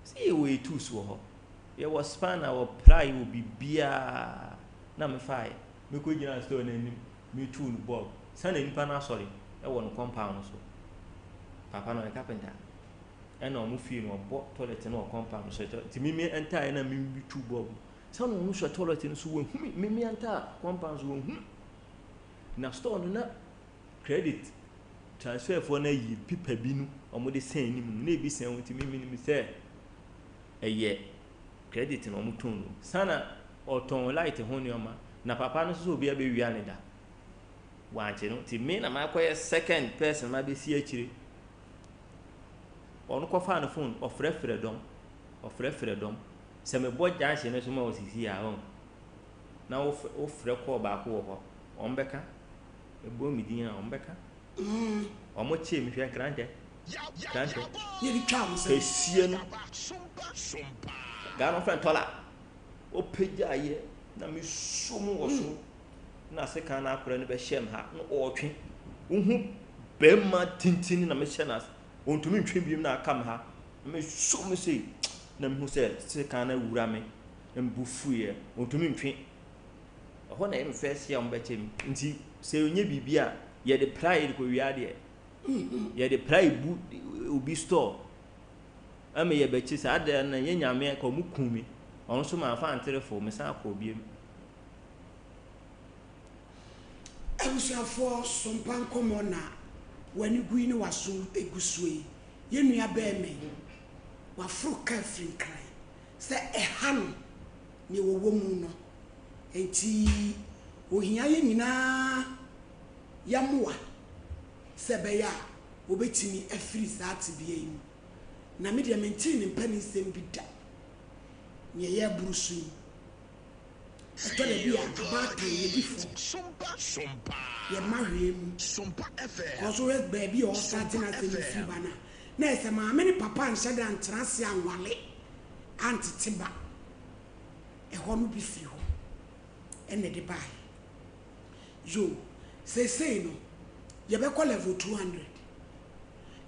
Sɛ yɛwɔ etus wɔ hɔ. Yɛwɔ spanner wɔ prae wɔ biribiara na mefaeɛ. Mekɔgyinaa store no anim metuu no bulb. Sɛnea nipa no asɔre wɔ no compound no so. Papa no ɔyɛ carpenter. Ɛna ɔmo fie no ɔbɔ toilet no wɔ compound no so. Nti me me enter na me metu bulb. Sɛnea ɔmo hwɛ toilet no so wɔhu me. Me me enter compound so wɔhu. Na store no na credit transfer foɔ no ayi paper bi no ɔmo de sɛn anim no na ebi sɛn ho nti me menim sɛ ɛyɛ credit na ɔmo tɔn no. Sana ɔtɔn light ho nneɛma na papa no nso sɛ obi abɛwia ne da. Wankye no nti me na makɔyɛ second person mabɛsi akyire. Ɔno kɔfaa ne phone ɔfrɛfrɛ dɔm ɔfrɛfrɛ dɔm sɛ mebɔ junction no so ma osisi a ɔn na wofrɛ kɔɔ baako wɔ hɔ wɔn bɛka ɛbɔ me din a wɔn bɛka. Ɔmo kyee me hwɛ nkrantɛ. Nkrantɛ. Yɛde twa wo sɛ. Kɛseɛ no. Ghana ɔfrɛ ntɔla. Ɔpagyaeɛ na mesuo mu wɔ soro. Na sekan no akora no bɛhyɛ me ha na ɔretwe. Wohu bɛrima tenten na mehyɛ no ase. Ɔntumi ntwe biom na aka me ha. Na mesuo mu sei na mehu sɛ sekan no awura me. Na me bo fuiɛ. Ɔntumi ntwe. Ɛhɔ na ɛyɛ me first year a wɔbɛkyɛ me. Nti sɛ ɔnyɛ biribi a yɛde pra yɛde kɔwia adeɛ. Yɛde pra bu obi store. Ɛma yɛbɛkye saa da no yɛ nyame ka ɔmo kum me. Ɔno nso mamfa antere fo mesan kɔɔ biom. Abusuafoɔ sompa nkɔmmɔ na w'ani gu yi ne w'aso gu soɔ yi. Yɛn nua bɛɛma yi, waforo kaa firi Nkran sɛ ɛha no deɛ wɔwɔ mu no. Enti wɔhia yɛn nyinaa yɛn mmoa sɛ ɛbɛyɛ a wɔbɛtumi afiri saa tebea yi mu. Na me deɛ mentee ne mpaninsɛm bi da. Deɛ yɛreboro so yi, ɛtɔ da bi a abaatan yɛdi fɔ, yɛmma hwee mu. Kɔ so hwɛ baabi a ɔrestate n'asɛm yi firi ba no a, na ɛyɛ sɛ maame ne papa anhyɛ da antena ase anwale antete ba. Ɛhɔ no bi firi hɔ na ɛde baeɛ. Yoo, seesei no yɛbɛkɔ level 200.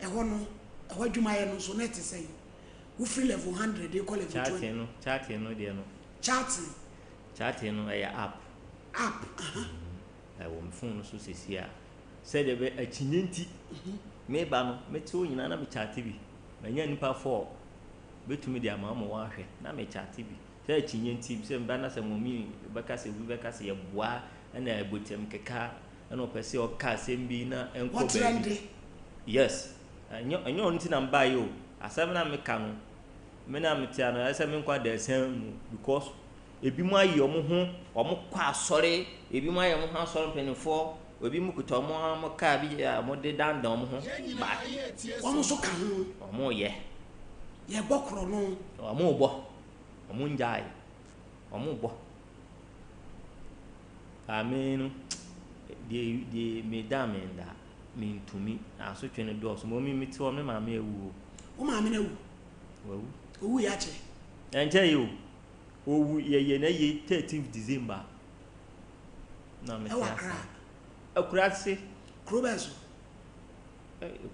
Ɛhɔ no, ɛhɔ adwumayɛ no nso na ɛte sɛn? Wofiri level 100 rekɔ level 200. Charting no, charting no deɛ no. Charting. Charting no ɛyɛ app. App, aha. Ɛwɔ me phone no so seesei a. Sɛdeɛ ɛbɛ akyinnye nti, meba no, mete hɔ nyinaa na me charte bi. Manya nnipa four bɛtumi de ama ama wɔahwɛ na me charte bi. Sɛ akyinnye nti, sɛ meba na sɛ mɔmi bɛka sɛ obi bɛka sɛ yɛboa ɛna ɛbotiam keka ɛna ɔpɛ sɛ ɔka asɛm bi na ɛnkɔ baabi. Yes. Ɛnyɛ ɛnyɛ ɔno nti na mebaeɛ o. Asɛm na meka no, me na mete ano ɛsɛ sɛ menkɔ adansan mu because ebinom ayɛ wɔn ho, wɔn kɔ asɔre, ebinom ayɛ wɔn ho asɔre mpanimfoɔ, ebinom kuta wɔn ara wɔn kaa bi a wɔde dandan wɔn ho. But wɔn nso ka ho. Wɔn reyɛ. Yɛbɔ korɔno. Wɔn rebɔ. Wɔn ngyae. Wɔn rebɔ. Maame no, deɛ deɛ meda menda. Mentumi. Asotwe no dɔɔso. Mmom me mete hɔ, me maame awu o. Wo maame no awu? Wawu. Owu yɛ akyɛ? Ɛnkyɛ yɛ o. Owu yɛyɛ n'ayie 13th December. Na mete Ɛwɔ ase. Accra? Akurase. Kuro bɛn so?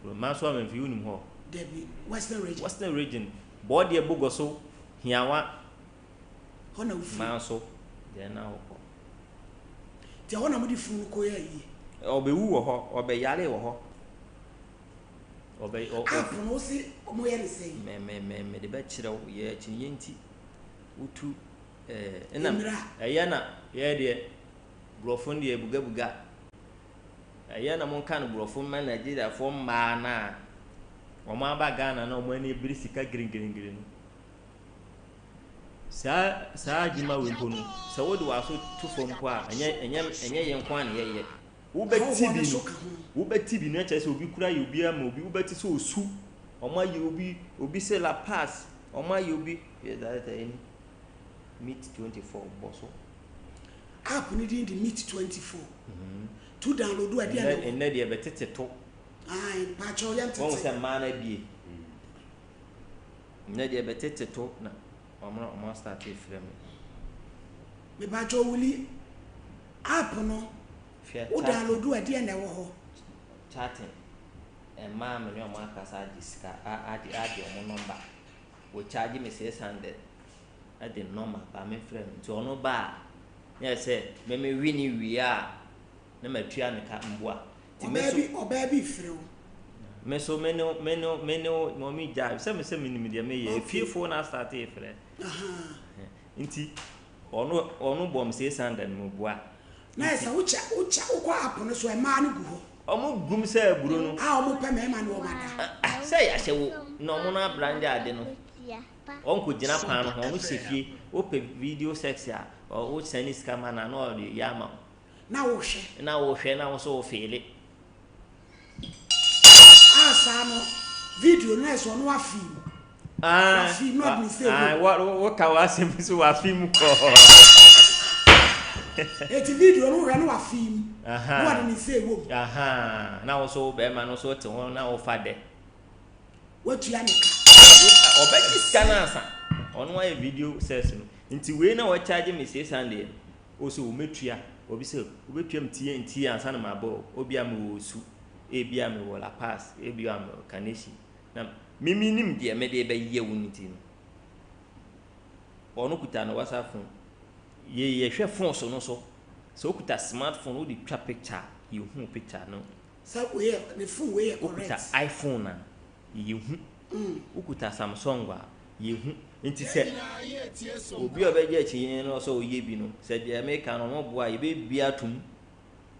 Kuro Manso Amenfi, wonim hɔ? Dabi, Western Region. Western Region. Bɔɔdeɛ Bogoso, Hiawa. Hɔ na wofiri? Manso, deɛ na wokɔ. Nti ɛhɔ na mode funu no kɔyɛ ayie? Ɔbɛwu wɔ hɔ, ɔbɛyare wɔ hɔ. Ɔbɛ ɔ ɔ. App no wose wɔyɛ no sɛn? Me me me mede bɛkyerɛ wo yɛ akyinnye nti wotu ɛɛ ɛna Mmira. ɛyɛ na yɛ deɛ borɔfo no deɛ bugabuga ɛyɛ na monka no borɔfo mma Nigeriafoɔ mmaa no a wɔn aba Ghana na wɔn ani abiri sika giringiringiri no. Saa saa adwuma wei mpo no, sɛ wode w'aso to fam mpo a, ɛnyɛ ɛnyɛ ɛnyɛ yɛn nko ara na yɛyɛ. Wobɛti bi no, wobɛti bi no kyerɛ sɛ obi kura yɛ obi ama obi, wobɛti sɛ osu, wɔn ayɛ obi, obi sɛ La Paz, wɔn ayɛ obi, yɛ dada ɛni, Meet 24 bɔ so. App no din de Meet 24. To download a ɛdeɛn na ɛwɔ? Ɛnnɛ deɛ bɛtete to. Ae, mpakyɛw yɛntete. Wɔn sɛ mmaa no abie. Nnɛ deɛ bɛtete to na wɔn na wɔn astarte frɛ me. Mepakyɛw Willie, app no Hwɛ wo chatting. download a ɛdeɛn na ɛwɔ hɔ? Chatting, mmaa a me ne wɔn akasa agye sika a agye agye wɔn number. Wɔ charge me 600 de number ba me frɛ no nti ɔno ba a na yɛ sɛ me me we ne wie a na matua ne ka mboa. Nti me Ɔbaa so bi ɔbaa bi refrɛ wo. Me so me ne me ne me ne mɔmi gyae sɛ me sɛ menim deɛ meyɛ Okay. efiefoɔ na asate frɛ. Ahaa. Nti ɔno ɔno bɔ me 600 no meboa. Na yɛ Nti sɛ wokyɛ wokyɛ wokɔ app no so a mmaa no gu hɔ. Ɔmo gum sɛ aburo no. A ɔmo pɛ mmarima ne wɔn ada. Ah sɛ yɛahyɛ wo na ɔmo no abrande ade no ɔnkɔ gyina kwan no ho ɔno hyɛ fie wopɛ video sex a wo sɛne sika ma no a na ɔde yɛ ama wo. Na wohwɛ. Na wohwɛ na wo nso wo feele. Ah saa no video no na ɛsɛ ɔno afi mu. Ah, Wafi mu na ɔde ne sɛ ah, wom. wo wo ka w'asɛm so wafi mu kɔɔ. Eti video no wohwɛ na wafee mu na wɔde ne nsa ɛwɔ mu. Ahaa na wo so bɛrima no so te ho na wofa dɛ. Watua ne ka. Ɔbɛgye sika no ansa. Ɔno ayɛ video sex no. Nti wei na wɔcharge me 600 no. Ɔsɛ o mɛtua. Obi sɛ wobɛtua me tie ntie ansa na mabɔ o. Obia mewɔ Osu, ebia mewɔ La Paz, ebia mewɔ Kaneshie. Na me menim deɛ mede bɛyɛ wo no nti no. Ɔno kuta ne WhatsApp phone. Yɛ yɛhwɛ phone so no so. Sɛ wokuta smart phone wode twa picture a, yɛhu picture no. Sɛ wei yɛ ne phone wei yɛ correct. Wokuta iPhone a, yɛhu. Wokuta Samsung a, yɛhu. Nti sɛ obi a ɔbɛgye akyinnye no sɛ ɔyɛ bi no, sɛ deɛ meka no wɔboa a, yɛbɛbue atom.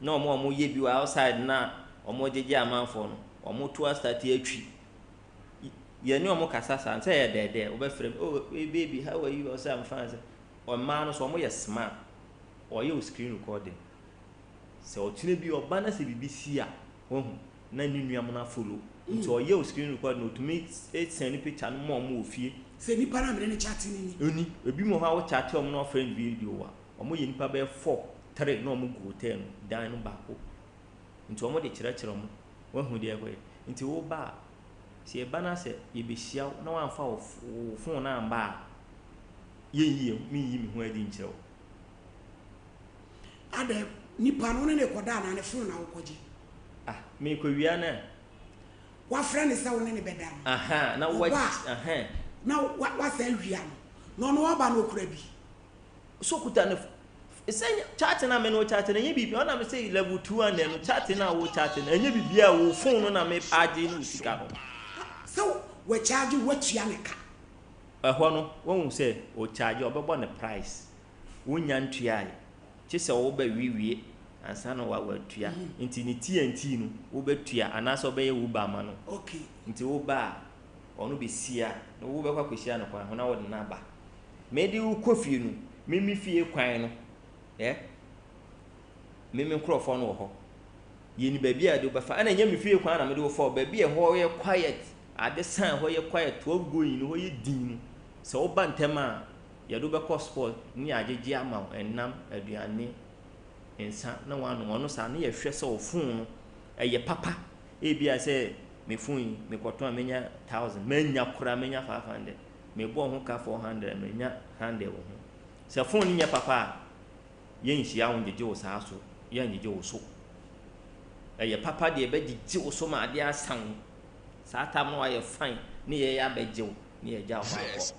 Na wɔn a wɔyɛ bi wɔ outside no a wɔgyegye amanfoɔ no, wɔto astate atwi. Yɛne wɔn kasa saa, sɛ ɛyɛ dɛɛdɛɛ, wobɛfrɛ me, oh hey baby, how are you? Ɔsɛ I'm fine. Sɛ mmaa no so wɔyɛ smart, wɔyɛ wo screen recording. Sɛ ɔkyena bi ɔba na sɛ biribi si a, wahu, na ne nua mo no afollow. Nti ɔyɛ wo screen recording, ɔtumi send picture no ma wɔn wɔ fie. Sɛ nipa no a mene no chat no ni. Ɔni, ebi wɔ hɔ a wo chat wɔn na wɔfrɛ no video a, wɔyɛ nipa bɛyɛ four, three na wɔn gu hotel no, dan no baako. Nti wɔn de kyerɛkyerɛ wɔn, wahu deɛ ɛkɔyɛ. Nti wo ba a, sɛ yɛba na sɛ yɛbɛhyia wo na woamfa wo wo phone no amba a, yɛnyi yɛn menyi me ho adi nkyerɛ wo. Adɛn, nipa no wo ne no rekɔda anaa ne phone na wokɔgye? Ah, merekɔwia no ɛ. Woafrɛ no sɛ wo ne no bɛda no, Aha, na wa, ɔba a, aha. na wa, woasan awia no, na ɔno ɔba no ɔkura bi. So kuta ne sɛ chat na me no chat na ɛnyɛ biribi ɔna me sɛ level 200 no chat na wo chat no ɛnyɛ biribi a wo phone no na me agye ne wo sika no. Sɛ wɔ charge woatua ne ka. Ɛhɔ no wahu sɛ o charge ɔbɛbɔ ne price wonya ntuae kye sɛ wobɛ wie wie ansa na watua nti ne TNT no wobɛtua anaasɛ wobɛyɛ Uber ama no okay nti woba a ɔno bɛsia na wobɛkɔ akɔhyia no kwan ho na wode no aba. Mede wo kɔ fie no, me me fie kwan no, eh, me me nkurɔfoɔ no wɔ hɔ. Yɛni baabi a yɛde wo bɛfa. Ɛna ɛnyɛ me fie kwan na mede wo fa o, baabi a ɛhɔ yɛ quiet, ade san ɛhɔ yɛ quiet, 12 going no, hɔ yɛ din no. Sɛ woba ntɛm a, yɛde wo bɛkɔ spot ne yɛagyegye ama wo ɛnam, aduane, nsa na woanom. Ɔno saa ne yɛhwɛ sɛ wo phone no ɛyɛ papa. Ebia sɛ me phone yi mekɔtɔn a menya 1000, manya koraa menya 500. Mebɔɔ ho ka 400 manya hundred wɔ ho. Sɛ phone no nyɛ papa a, yɛnhyia wo ngyegye wo saa so, yɛngyegye wo so. Ɛyɛ papa deɛ ɛbɛgyegye wo so ma adeɛ asa wo. Saa tam no wayɛ fine ne yɛyɛ abɛgye wo ne yɛgya wo hɔ akɔ.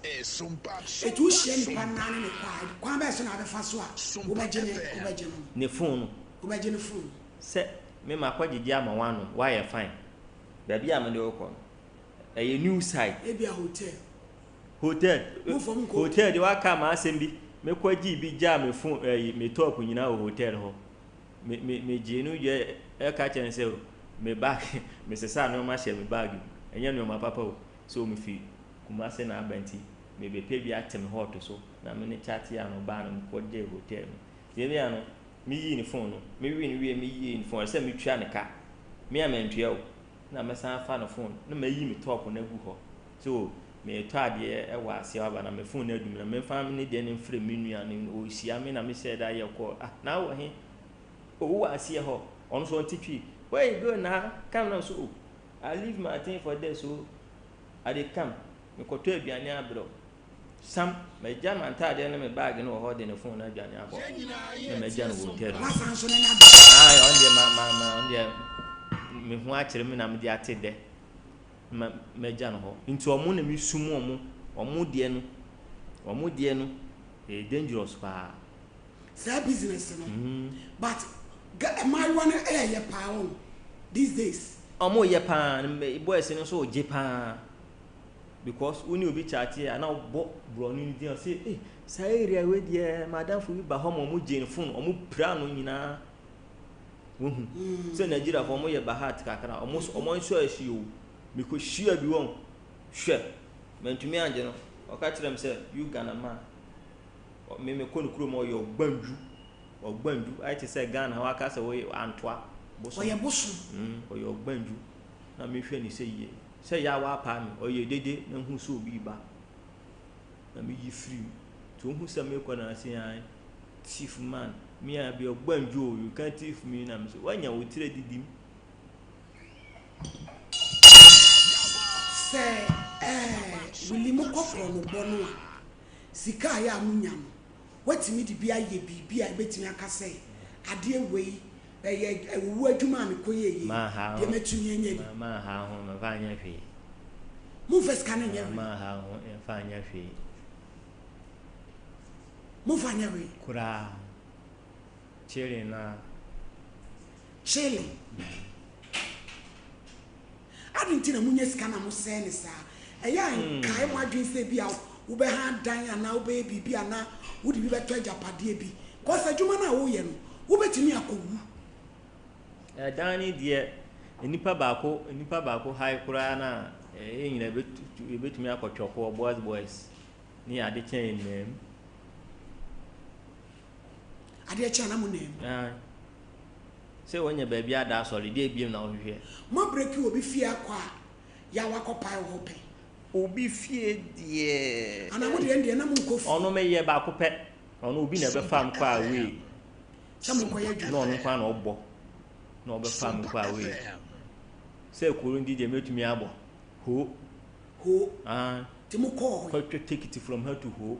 Eti wohyia nipa no naa ne ne kɔ a, kwan bɛn so na abɛfa so a wobɛgye ne wobɛgye no no? Ne phone no. Wobɛgye ne phone no. Sɛ me makɔgyegye ama woanom, woayɛ fine. Baabi a mede wo kɔ no, Ɛyɛ new site. Ebia hotel. Hotel. Mo fam nkɔ. Hotel deɛ waka ma asɛm bi. Me kɔ gye bi gyaa me phone ɛyi me top nyinaa wɔ hotel hɔ. Me me me gye no yɛ ɛka kyɛn sɛ me bag me sesa nneɛma hyɛ me bag mu. Ɛnyɛ nneɛma papa o. So me fi Kumasi na aba nti me bɛ pɛ bi ate me hot so na me ne chat ya no baa no me kɔ gye hotel no. Deɛ bi ano me yii ne phone no me wi no wie me yii ne phone ɛsɛ me tua ne ka. Me a mantua o. na mɛsan afa no phone na mayi me top no agu hɔ sɛ o meretɔ adeɛ wɔ aseɛ hɔ aba na me phone no adum na memfa ne deɛ no mfrɛ me nua no ɔrehyia me na mehyɛ da yɛ kɔ ah na wɔ he o wowɔ aseɛ hɔ ɔno nso ɔnte twi where you go na come now so o I leave my thing for there so I dey come mekɔtɔ aduane abrɛ wo Sam, magya m'antaadeɛ ne me baage no wɔ hɔ de ne fon no adwane akɔ na magya no wɔ hotel no. Wasan nso ne n'aba. Ae, ɔno deɛ ma ma ma ɔno deɛ me ho akyere me na mede ate dɛ ma magya no hɔ. Nti ɔmo na mesum ɔmo, ɔmo deɛ no, ɔmo deɛ no ɛyɛ dangerous paa. Saa business no but mmaayewa no ɛɛyɛ paa wɔn these days. Ɔmo yɛ paa, boys no nso gye paa. Because wo ne obi chatee a na wobɔ brɔno no din a ɔse eh saa area wei deɛ madamfo bi ba hɔ ma ɔmo gye ne phone ɔmo pira no nyinaa wohu sɛ Nigeria fo ɔmo yɛ bahat kakra ɔmo ɔmo nso ahyi o mekɔ hyia bi wɔn hwɛ mantumi angye no ɔka kyerɛ me sɛ you Ghana man me mekɔ ne kurom ɔyɛ ɔgbanju ɔgbanju ayɛ te sɛ Ghana hɔ aka sɛ wɔyɛ antoa bosom ɔyɛ bosom ɔyɛ ɔgbanju na mehwɛ ne sɛ yie Sɛ yaw apaa me, ɔyɛ dede na hu sɛ obi reba na meyi firi mu. Nti ohu sɛ merekɔ na ɔse ae. Thief man, me I be Ogbonjo o, you can't thief me na me so woanya wo tiri adidi mu. Sɛ ɛɛ Willie mo kɔ korɔ no bɔ no a, sika a ɛyɛ a mo nya no, woatumi de bi ayɛ biribi a ɛbɛtumi aka sɛ adeɛ wei ɛyɛ owuo adwuma a mekɔyɛeɛ yi, Manha deɛ ho, matumi anya ni. manha ho, memfa nyɛ hwee. Momfa sika no nyɛ hwee. Manha ho, memfa nyɛ hwee. Momfa nyɛ hwee. Koraa. Chilling na. Chilling. Adɛn nti na monya sika na mosɛe no saa? Ɛyɛ a nkae mo adwene sɛ ebia wobɛha dan anaa wobɛyɛ biribi anaa wode bi bɛtɔ agyapadeɛ bi. Cause adwuma no a woyɛ no, wobɛtumi akɔwu. Ɛdan no deɛ, nnipa baako nnipa baako hae koraa no a, yɛn nyinaa yɛbɛtumi akɔ twɔkoɔ, boys boys, ne ade kyɛn yɛn nan mu. Adeɛ kye a na mo nan mu. Ae. Sɛ wanya baabi ada asɔre, deɛ biom na wohwehwɛ? Mo abreki obi fie akɔ a, yaw akɔpae wɔ hɔ pɛn? Obi fie deɛ. Anaa mo deɛ ɛndeɛ na mo nkɔ fie? Ɔno meyɛ baako pɛ. Ɔno obi na ɛbɛfa me kɔ away. Sɛ mo nkɔyɛ adwuma. Na ɔno nko ara na ɔbɔ. Na ɔbɛfa me kɔ away. Sɛ kuro no di deɛ mɛtumi abɔ. Ho. Ho. Ae. Nti mo kɔɔ hɔ yi? Kɔtwa tekiti from ha to ho.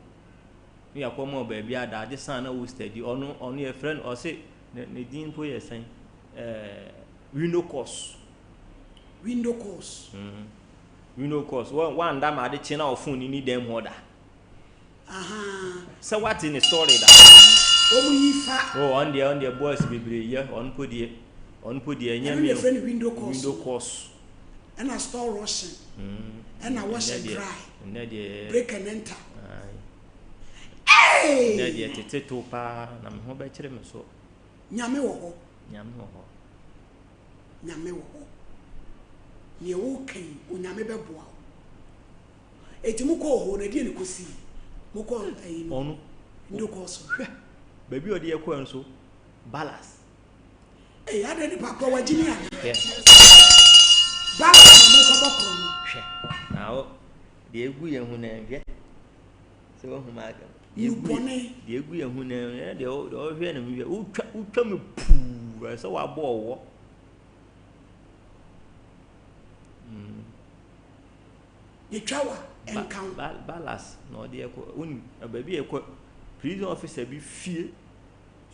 Ne yɛakɔ ma wo baabi ada ade san na wo steady ɔno ɔno yɛfrɛ no ɔse ne ne din mpo yɛ sɛn ɛɛ window course. Window course. Mm. Window course wɔn wanda ma ade kye na wo phone ni dan mu hɔ da. Ahaa. Sɛ wate ne story da. Wɔn yi fa. Oh ɔno deɛ ɔno deɛ boys bebree yɛ ɔno mpo deɛ ɔno mpo deɛ ɛnyɛ Ɛno me na o. yɛfrɛ no window course Window no. course. Ɛna store rushing. Mm. Ɛna wash Ɛnɛ and deɛ dry. ɛnɛ deɛ. Break and enter. Aye. Hey! Ɛnɛ deɛ tete to paa na me ho bɛkyere me so. Nyame wɔ hɔ. Nyame wɔ hɔ. Nyame wɔ hɔ. Neɛ woka yi, Onyame bɛboa wo. Eti mo kɔɔ hɔ no, ɛdeɛ na ɛkɔsii? Mo kɔɔ ɛyi no. Ɔno. Ndo kɔɔ so. Hwɛ, baabi a ɔde yɛ kɔɛ nso, balas. Ei, adɛn nipa korɔ wagye ni anaa? Hwɛ. Balas na mo kɔbɔ korɔ no. Hwɛ, na wo, deɛ egu yɛn ho nan hwɛ. Sɛ wahu m'asɛm. Deɛ egu Nnubɔne. Deɛ egu yɛn ho nan hwɛ, deɛ ɔhwɛ na mehwɛ. Wotwa, wotwa me puu, ɛsɛ wabɔ ɔwɔ. Mm. Yɛtwa wa, ɛnka wo. Ba, balas na ɔde ɛkɔ, wonim, baabi a ɛkɔ, prison officer bi fie.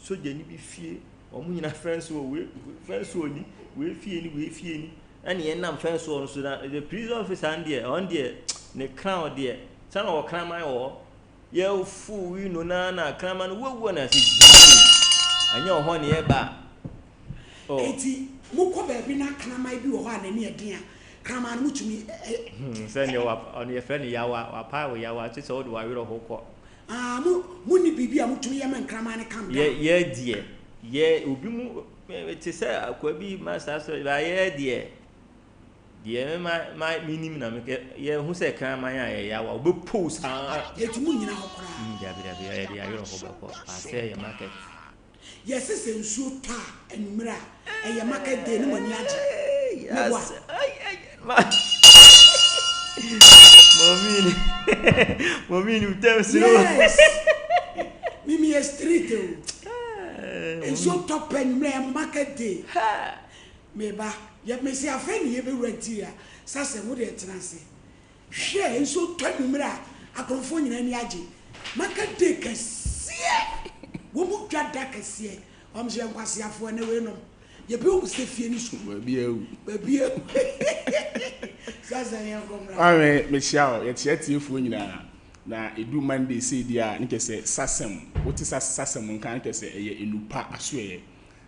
Sogyani bi fie, wɔn nyinaa fɛnse wɔ wei fɛnse wɔ ni, wei fie ni, wei fie ni. Ɛna yɛn nam fɛnse wɔ no so na the prison officer no deɛ ɔno deɛ ne crown deɛ sɛ na ɔwɔ kraman wɔ hɔ. Yɛfo window na na kraman no wuawua na ase gyimii. Ɛnyɛ wɔ hɔ na yɛba. Oh. Eti mokɔ baabi na kraman bi wɔ hɔ a n'ani yɛ den a, kraman no motumi ɛ. Hmm, sɛdeɛ ɔno yɛfrɛ no yawa, wapae wo yawa, te sɛ wode w'awerɛho kɔ. Ah, mo, monni biribi a motumi yɛ ma nkraman no calm down? Yɛ, yɛ deɛ, yɛ, obi mu, te sɛ akoa bi ma saa sɔ, ba yɛ deɛ, deɛ me ma, ma, menim na mekɛ, yɛ hu sɛ kraman a yɛ yawa, ɔbɛpow saa. Eti mo nyina hɔ koraa? Mm, dabi, dabi, yɛ de ayerɛ hɔ bɛkɔ, asɛ yɛ market. Yɛse sɛ nsuo tɔ a anwummerɛ a ɛyɛ market day ne mo ani agye. Meboa. Mommy, mommy, you tell me. Yes. Mimi yɛ street o. Nsuo tɔ pɛ anwummerɛ yɛ market day. Meba, yɛ mesi afei ne yɛbɛwura interior. Sasɛ wo deɛ tena ase. Hwɛ, nsuo tɔ anwummerɛ a, akorɔmfoɔ nyinaa ani agye. Market day kɛseɛ! Wɔn dwa da kɛseɛ. Wɔn nso yɛ nkwaseafoɔ ɛnɛ weinom. Yɛbɛhu sɛ fie ne sukuu. Baabi awu. Baabi awu. Sasa yɛn kɔ mmra. Maame, mekyia wo. Yɛkyia atiefoɔ nyinaa. Na ɛdu Monday sei deɛ a, ne kyerɛ sɛ sasɛm, wote sa sasɛm nka a, ne kyerɛ sɛ ɛyɛ nnupa asoɛeɛ.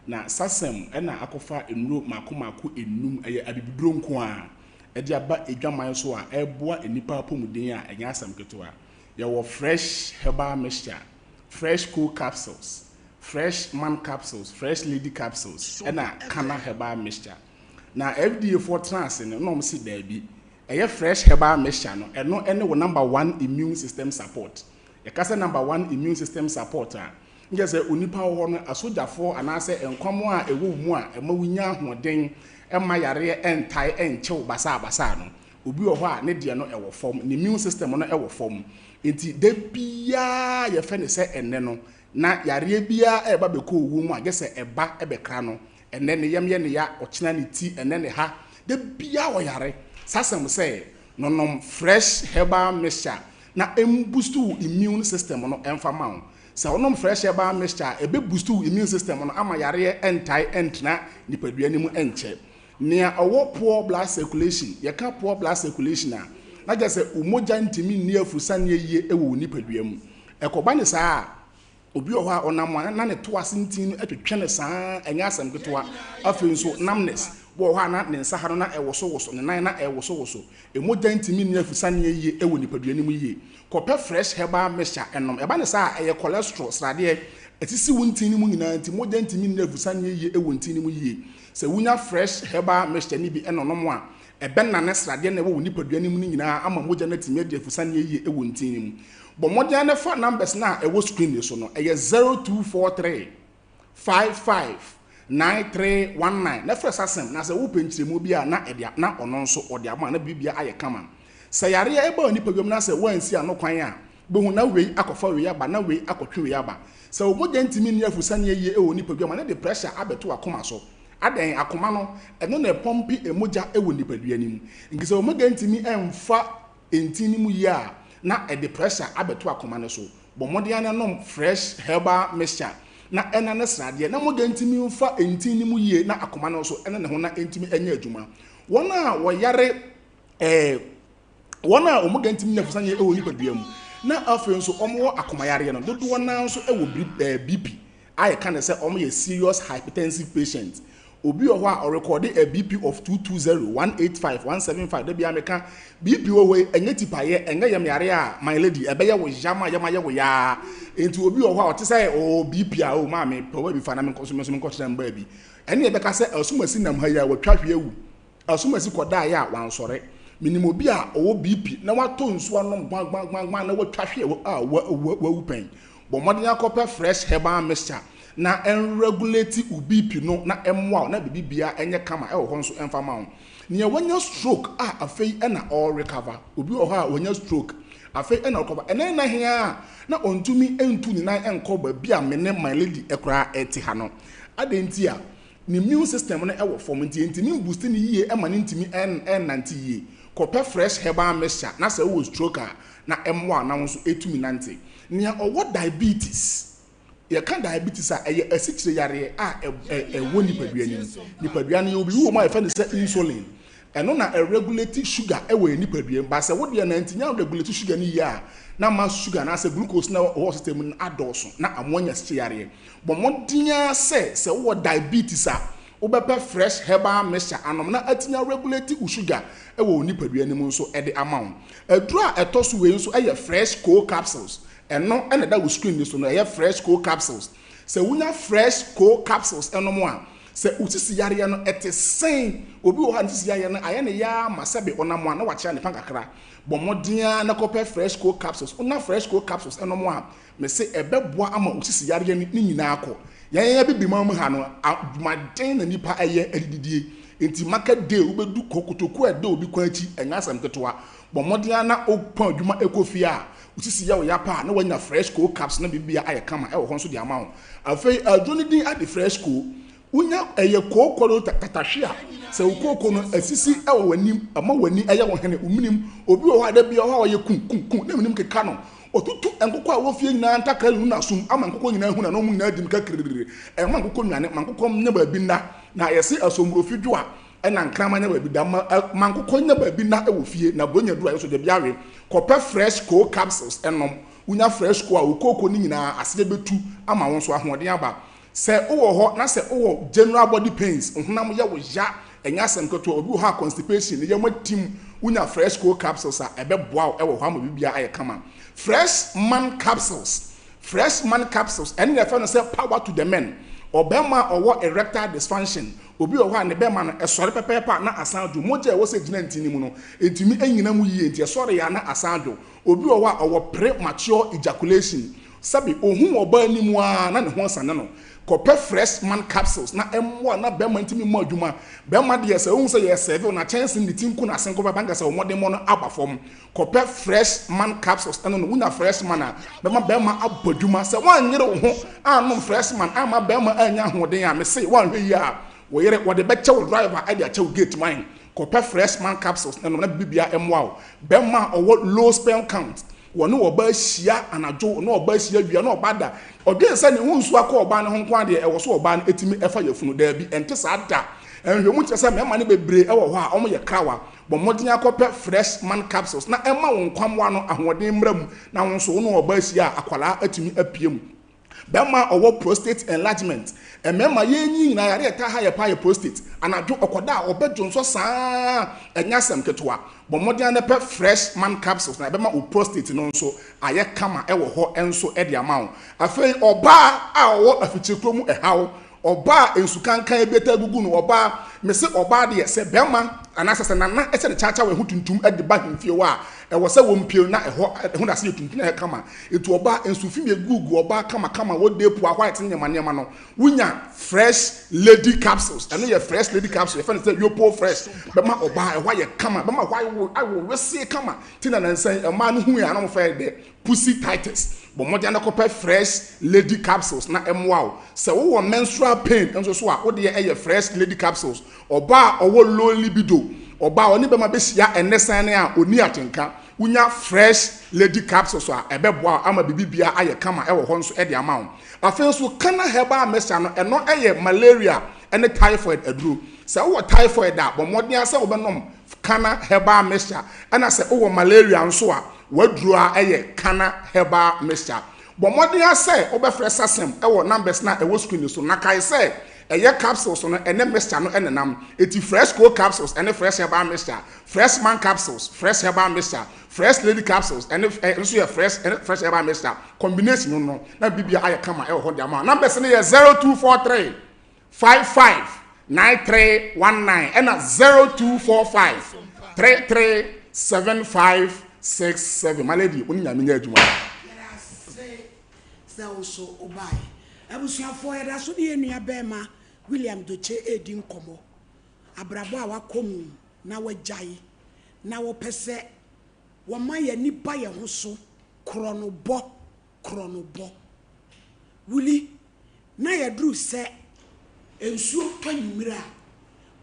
Na sasɛm na akɔfa nnuro mmaako mmaako nnum, ɛyɛ abibiduro nko ara. de aba adwaman so a ɛreboa nnipa apɔmuden a, ɛnyɛ asɛm ketewa. Yɛwɔ Fresh Herbal Mixture, Fresh Cool Capsules, Fresh Man Capsules, Fresh Lady Capsules, ɛna Kana Herbal Mixture. Na FDA foɔ tena ase no, na wɔn se daabi, ɛyɛ Fresh Herbal Mixture no, ɛno ne wo number one immune system support. Yɛka sɛ number one immune system support a, ne kyerɛ sɛ onipa wɔ hɔ no, asogyafoɔ anaasɛ nkwammoa a ɛwɔ wo mu a ɛma wonya ahoɔden, ɛmma yareɛ ntae nkyɛ wo basaabasaa no, Obi wɔ hɔ a ne deɛ no ɛwɔ fam, ne immune system no ɛwɔ fam. Nti da biara yɛfɛ ne sɛ ɛnɛ no na yareɛ biara ɛreba bɛkɔ owuo mu a, gye sɛ ɛba ɛbɛkra no. Ɛnɛ ne yam yɛ ne ya, ɔkyena ne ti, ɛnɛ ne ha. Da biara ɔyare. Sasɛm sɛ nonom Fresh Herbal Mixture na ɛmboost wo immune system no ɛmfa ma wo. Sɛ wonom Fresh Herbal Mixture a, ɛbɛboost wo immune system no ama yareɛ ɛntae ɛntena nipadua no mu ɛnkyɛ. Nea ɔwɔ poor blood circulation, yɛka poor blood circulation a, na kyerɛ sɛ wo mogya ntumi nni afurusaneɛ yie wɔ wo nipadua mu. Ɛkɔba ne saa a, obi wɔ hɔ a ɔnam a na ne to ase ntin no twetwe no saa, ɛnyɛ asɛm ketewa. Afei nso numbness, bi wɔ hɔ a na ne nsa ha no na ɛwosowoso, ne nan na ɛwosowoso. Mogya ntumi nni afurusaneɛ yie wɔ nipadua no mu yie. Kɔpɛ Fresh Herbal Mixture ɛnom. Ɛba ne saa a, ɛyɛ cholesterol, sradeɛ, ɛsisi wo ntin no mu nyinaa nti mogya ntumi nni afurusaneɛ yie wɔ ntin no mu yie. Sɛ wonya Fresh Herbal Mixture no bi ɛnonom a, ɛbɛnane sradeɛ na ɛwɔ wo nipadua no mu no nyinaa ama mogya no atumi adi afurusaneɛ yie wɔ ntin no mu. Bɔ mmɔden na fa numbers no a ɛwɔ screen no so no, ɛyɛ 0243 55 9319 na frɛ Sasem, na sɛ wopɛ nkyerɛmu bi a na ɛde na ɔno nso ɔde ama na biribia ayɛ kama. Sɛ yareɛ ɛba wɔ nipadua mu na sɛ woansi ano kwan a, bɛhu na wei akɔfa wei aba na wei akɔtwe wei aba. Sɛ wo mogya ntumi nni afurusaneɛ yie wɔ nipadua mu a, na de pressure abɛto akoma so. Adɛn, akoma no, ɛno na ɛpɔmpe mogya wɔ nipadua no mu. Nti sɛ wo mogya ntumi mfa ntin no mu yie a, na ɛde pressure abɛto akoma no so. Bɔ mmɔden ara nom Fresh Herbal Mixture na ɛna ne sradeɛ na mogya ntumi mfa ntin no mu yie na akoma no nso ɛne ne ho na ɛntumi nyɛ adwuma. Wɔn a wɔyare wɔn a wɔn mogya ntumi nyɛ afusaneɛ wɔ nipadua mu na afei nso wɔwɔ akomayareɛ no, dodoɔ no ara nso wɔ BP a yɛka ne sɛ wɔyɛ serious hypertensive patient. Obi wɔ hɔ a ɔrekɔde a BP of 220, 185, 175. Da biara meka BP wɔ hɔ yi, ɛnyɛ tipayɛ, ɛnyɛ yam yare a, my lady, ɛbɛyɛ wo yam a yam ayɛ wo yaa. Nti obi wɔ hɔ a ɔte sɛ oh BP a, oh maame, pɛ baabi fa na menkɔ so, me nso menkɔkyerɛ mbaa bi. Ɛne yɛbɛka sɛ asumasi nam ha yi a watwa hwe awu. Asumasi kɔdaeɛ a wansɔre. Menim obi a ɔwɔ BP na watɔ nsuo anom gwangbangban na watwa hwe a wawu pɛn. Bɔ mmɔden akɔpɛ Fresh Herbal Mixture na ɛnregulate wo BP no na ɛmmoa wo na biribiara nyɛ kama ɛwɔ hɔ nso ɛmfa ma wo. Nea wanya stroke a afei na ɔrecover. Obi wɔ hɔ a wanya stroke afei na ɔrecover. Ɛnɛ nna he ara na ɔntumi ntu ne nan nkɔ baabi a me ne my lady koraa te ha no. Adɛn nti a? Ne immune system no wɔ fam nti ɛntumi mboost no yie ma no ntumi nnante yie. Kɔpɛ Fresh Herbal Mixture na sɛ wowɔ stroke a na ɛmmoa wo na wo nso ɛtumi nante. Nea ɔwɔ diabetes, yɛka diabetes a ɛyɛ asikyire yareɛ a ɛwɔ nipadua no mu. Nipadua no yɛwɔ biribi wɔ mu a yɛfrɛ no sɛ insulin. Ɛno na ɛregulate sugar wɔ yɛn nipadua mu. But sɛ wo deɛ no antumi anregulate sugar no yie a, na ama sugar anaasɛ glucose no a ɛwɔ system mu no adɔɔso na ama woanya asikyire yareɛ. Bɔ mmɔden ara sɛ sɛ wowɔ diabetes a, wobɛpɛ Fresh Herbal Mixture anom na atumi aregulate wo sugar wɔ wo nipadua no mu nso de ama wo. Aduro a ɛtɔ so wei nso yɛ Fresh Co Capsules. Ɛno na ɛda wo screen no so no, ɛyɛ Fresh Co Capsules. Sɛ wonya Fresh Co Capsules nom a, sɛ wo sisi yareɛ no ɛte sɛn, obi wɔ hɔ a ne sisi yareɛ no ayɛ ne ya ara ma sɛbe ɔnam a na wakyea ne fa kakra. Bɔ mmɔden ara na kɔpɛ Fresh Co Capsules. Wonya Fresh Co Capsules nom a, mese ɛbɛboa ama wo sisi yareɛ no ne nyinaa akɔ. Yɛn Abibiman mu ha no, adwumaden na nnipa yɛ de didie. Enti market day wobɛdu kɔ kotoku a ɛda obi kwan akyi, ɛnyɛ asɛm ketewa. Bɔ mmɔden ara na wopɔn adwuma kɔ fie a, wo sisi yɛ wo ya paa na woanya Fresh Co Caps na biribiara ayɛ kama wɔ hɔ nso de ama wo. Afei aduro no din de Fresh Co. Wonya ɛyɛ kooko no tatahwe a, sɛ wo kooko no asisi wɔ w'anim, ɛma w'ani yɛ wo hene, wo menem. Obi wɔ hɔ a da biara ɔhɔ a ɔyɛ ku ku ku na menem keka no. Ɔtutu nkokɔ a ɛwɔ fie nyinaa ntakra nunu n'asom ama nkokɔ nyinaa hu no na wɔn nyinaa di mmirika kiriri. Ɛmma nkokɔ nnwane, ma nkokɔ nnya baabi nna. Na yɛse asomdwoeɛ dwo a, ɛna nkraman nya baabi da. Ma ma nkokɔ nnya baabi nna wɔ fie, na Buronya duru a, yɛn nso gya bi awe. Kɔpɛ Fresh Co Capsules nom. Wonya Fresh Co a, wo kooko no nyinaa aseɛ bɛtu ama wo nso ahoɔden aba. Sɛ wowɔ hɔ na sɛ wowɔ general body pains, wo honam yɛ wo ya, ɛnyɛ asɛm ketewa, obi wɔ hɔ a constipation, ne yam atim, wonya Fresh Co Capsules a, ɛbɛboa wo wɔ hɔ ama biribiara ayɛ kama. Fresh Man Capsules, Fresh Man Capsules, ɛno na yɛfrɛ no sɛ power to the men. Ɔbarima a ɔwɔ erectile dysfunction, obi wɔ hɔ a ne bɛma no, ɛsɔre pɛpɛɛpɛ a na asan adwo, mogya a ɛwɔ sɛ ɛgyina ntini mu no, ɛntumi nnyina mu yie nti ɛsɔre a na asan adwo. Obi wɔ hɔ a ɔwɔ premature ejaculation. Sɛbe ohuu ɔbaa anim ara na ne ho asane no. Kɔpɛ fresh man capsules na ɛmmoa na bɛrima ntumi mmɔ adwuma. Bɛrima deɛ sɛ wohu sɛ yɛresɛɛve wo na kyɛnse ne ti nko na asen kɔfa ba nka sɛ wo mmɔdemmɔ no aba fam. Kɔpɛ fresh man capsules ɛno no wonya fresh man a bɛma bɛrima abɔ adwuma. Sɛ woanyere wo ho annom fresh man amma bɛrima annya ahoɔden a mese woanhwɛ yie a wo yere wɔde bɛkyɛ wo driver de akyɛ wo gate man. Kɔpɛ fresh man capsules na nom na biribiara mmoa wo. Bɛrima a ɔwɔ low sperm count, wɔne ɔbaa hyia anadwo, ɔne ɔbaa hyia awia, ɔne ɔbaa da, ɔdwen sɛ ne ho nsuo akɔ ɔbaa no ho nko ara deɛ, ɛwɔ so ɔbaa no tumi fa yafunu. Daabi, ɛnte saa da. Nhwehwɛmu kyerɛ sɛ mmarima no bebree wɔ hɔ a wɔyɛ krawa. Bɔ mmɔden ara kɔpɛ fresh man capsules na ɛmma wo nkwammoa no ahoɔden mmra mu na wo nso wo ne ɔbaa hyia a, akwadaa atumi apue mu. Bɛrima a ɔwɔ prostate enlargement. Mmarima yɛn nyi nyinaa yare a ɛtaa ha yɛ paa yɛ prostate. Anadwo ɔkɔda a ɔbɛ dwonsɔ saa ɛnyɛ asɛm ketewa. Bɔ mmɔden ara na pɛ fresh man capsules na ɛbɛma wo prostate no nso ayɛ kama ɛwɔ hɔ nso de ama wo. Afei ɔbaa a ɔwɔ afikyire mu ɛhaw, ɔbaa a nsu kankan bi taa gugu no, ɔbaa, mese ɔbaa deɛ sɛ bɛrima anaasɛ sɛ nana ɛsɛ ne kyaakyaa wɔ ɛho tuntum de ba ahemfie hɔ a, ɛwɔ sɛ wɔmpie na ɛhɔ ɛho dase yɛ tuntum na ɛyɛ kama. Eti ɔbaa nsu fi mi egugu ɔbaa kama kama wɔ deep a white ne nneɛma nneɛma no wonya fresh lady capsules ɛno yɛ fresh lady capsule yɛfɛ no sɛ yopo fresh bɛma ɔbaa ɛhɔ ayɛ kama bɛma ɛhɔ awo awo wesee kama ti na nansa yi mmaa no hu yɛ anam fɛ dɛ pussy titus bɔ mmɔden na kɔpɛ fresh lady capsules na ɛmoa wo sɛ wowɔ menstrual pain nso so a wodeɛ ɛyɛ fresh lady capsules ɔbaa ɔwɔ low libido ɔbaa ɔne bɛma bɛhyia ɛnɛ sɛn a ɔni atenka. Wonya Fresh Lady Capsules a, ɛbɛboa wo ama biribiara ayɛ kama wɔ hɔ nso de ama wo. Afei nso, Kana Herbal Mixture no, ɛno yɛ malaria ne typhoid aduro. Sɛ wowɔ typhoid a, bɔ mmɔden ara sɛ wobɛnom Kana Herbal Mixture. Ɛna sɛ wowɔ malaria nso a, w'aduro ara yɛ Kana Herbal Mixture. Bɔ mmɔden ara sɛ wobɛfrɛ Sasem wɔ numbers no a ɛwɔ screen no so, na kae sɛ ɛyɛ capsules no ne mixture no nenam. Enti Fresh Cold Capsules ne Fresh Herbal Mixture Fresh man capsules, fresh herbal mixture, fresh lady capsules ɛne ɛ nso yɛ fresh ɛne fresh herbal mixture combination no no na bibia ayɛ kama ɛwɔ hɔ de ama. Numbers no yɛ 0243 55 9319 ɛna 0245 33 7567. My lady, wo ne nyame nyɛ adwuma. Yɛda ase sɛ wo so wobaeɛ. Abusuafoɔ, yɛda so ne yɛn nua barima William Doche redi nkɔmmɔ. Abrabɔ a wakɔ mu na wagyae na wɔpɛ sɛ wɔma yɛn ani ba yɛn ho so korɔnobɔ, korɔnobɔ. Wuli, na yɛduru sɛ nsuo tɔ anwummere a,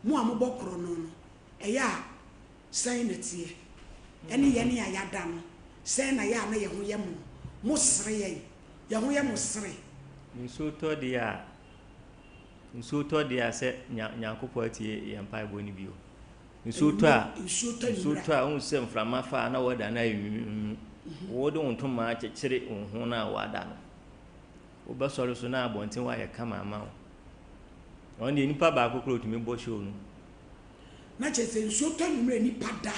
mo a mobɔ korɔno no, ɛyɛ a sɛn na ɛteɛ? Ɛne yɛn a yɛada no, sɛn na ɛyɛ a na yɛn ho yɛ mo? Mosere yɛn? Yɛn ho yɛ mo sere? Nsuo tɔ deɛ a, Nsuo tɔ deɛ a sɛ nya Nyankopɔn atie yɛn mpaebɔ no bio. Nsuo tɔ a, Nsuo tɔ nsuo anwummerɛ tɔ a, wohu sɛ mframa fa a na wɔda no ayɛ nwununwunu. Wode wo ntoma akyekyere wo ho no a woada no, wobɛsɔre so na abɔnten hɔ ayɛ kama ama wo. Ɔno deɛ nipa baako koraa ɔtumi bɔ show no. Na kyerɛ sɛ nsuo tɔ anwummerɛ a nipa da.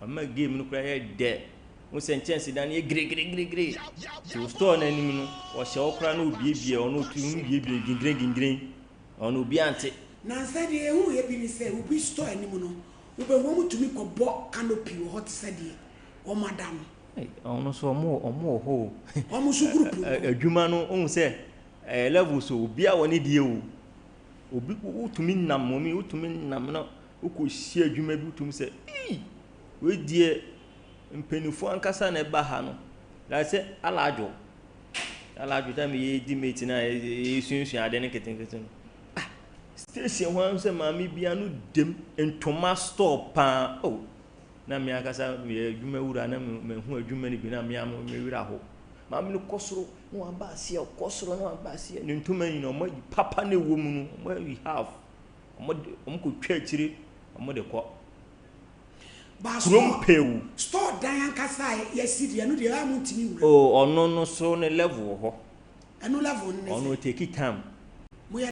Ɔma game no koraa yɛ dɛ. Wohu sɛ nkyɛnsedan no yɛ giregiregire. Nti wo store no anim no, ɔhyɛ hɔ koraa na obiebie, ɔno otu mu biebie gingire Ɔno obiara nte. Nansa deɛ yɛhuuiɛ bi ne sɛ obi store anim no, wobɛhu wɔtumi kɔbɔ canopy wɔ hɔ te sɛ deɛ wɔada no. Ei, ɔno nso wɔn wɔ wɔn wɔ hɔ o. Wɔn nso group no. Adwuma no, wohu sɛ ɛyɛ levels o, obiara wɔ ne deɛ o. Obi wotumi nam wɔn wotumi nam na wokɔhyia adwuma bi wotumi sɛ, ei, wei deɛ Mpaninfoɔ ankasa na ɛba ha no like sɛ alaadwo alaadwo time yɛdi mate no a yɛsuasua ade no nketenkete no ah station hɔ ara sɛ maame bi ano dem ntoma store paa oh na me ankasa meyɛ adwuma wura na mehu adwuma no bi na me ano me werɛ aho maame no kɔ soro na waba aseɛ kɔ soro na waba aseɛ ne ntoma nyina ɔmo ayi papa na ɛwɔ mu no ɔmo ayi half ɔmo de ɔmo kɔ twa akyire ɔmo de kɔ. Ba Kurom store pɛ o. Store dan ankasa a yɛasi deɛ ɛno deɛ ɛyɛ a montumi nwura mu. Oh ɔno no so ne level wɔ hɔ. Ɛno level no ne Ɔno sɛn? take time.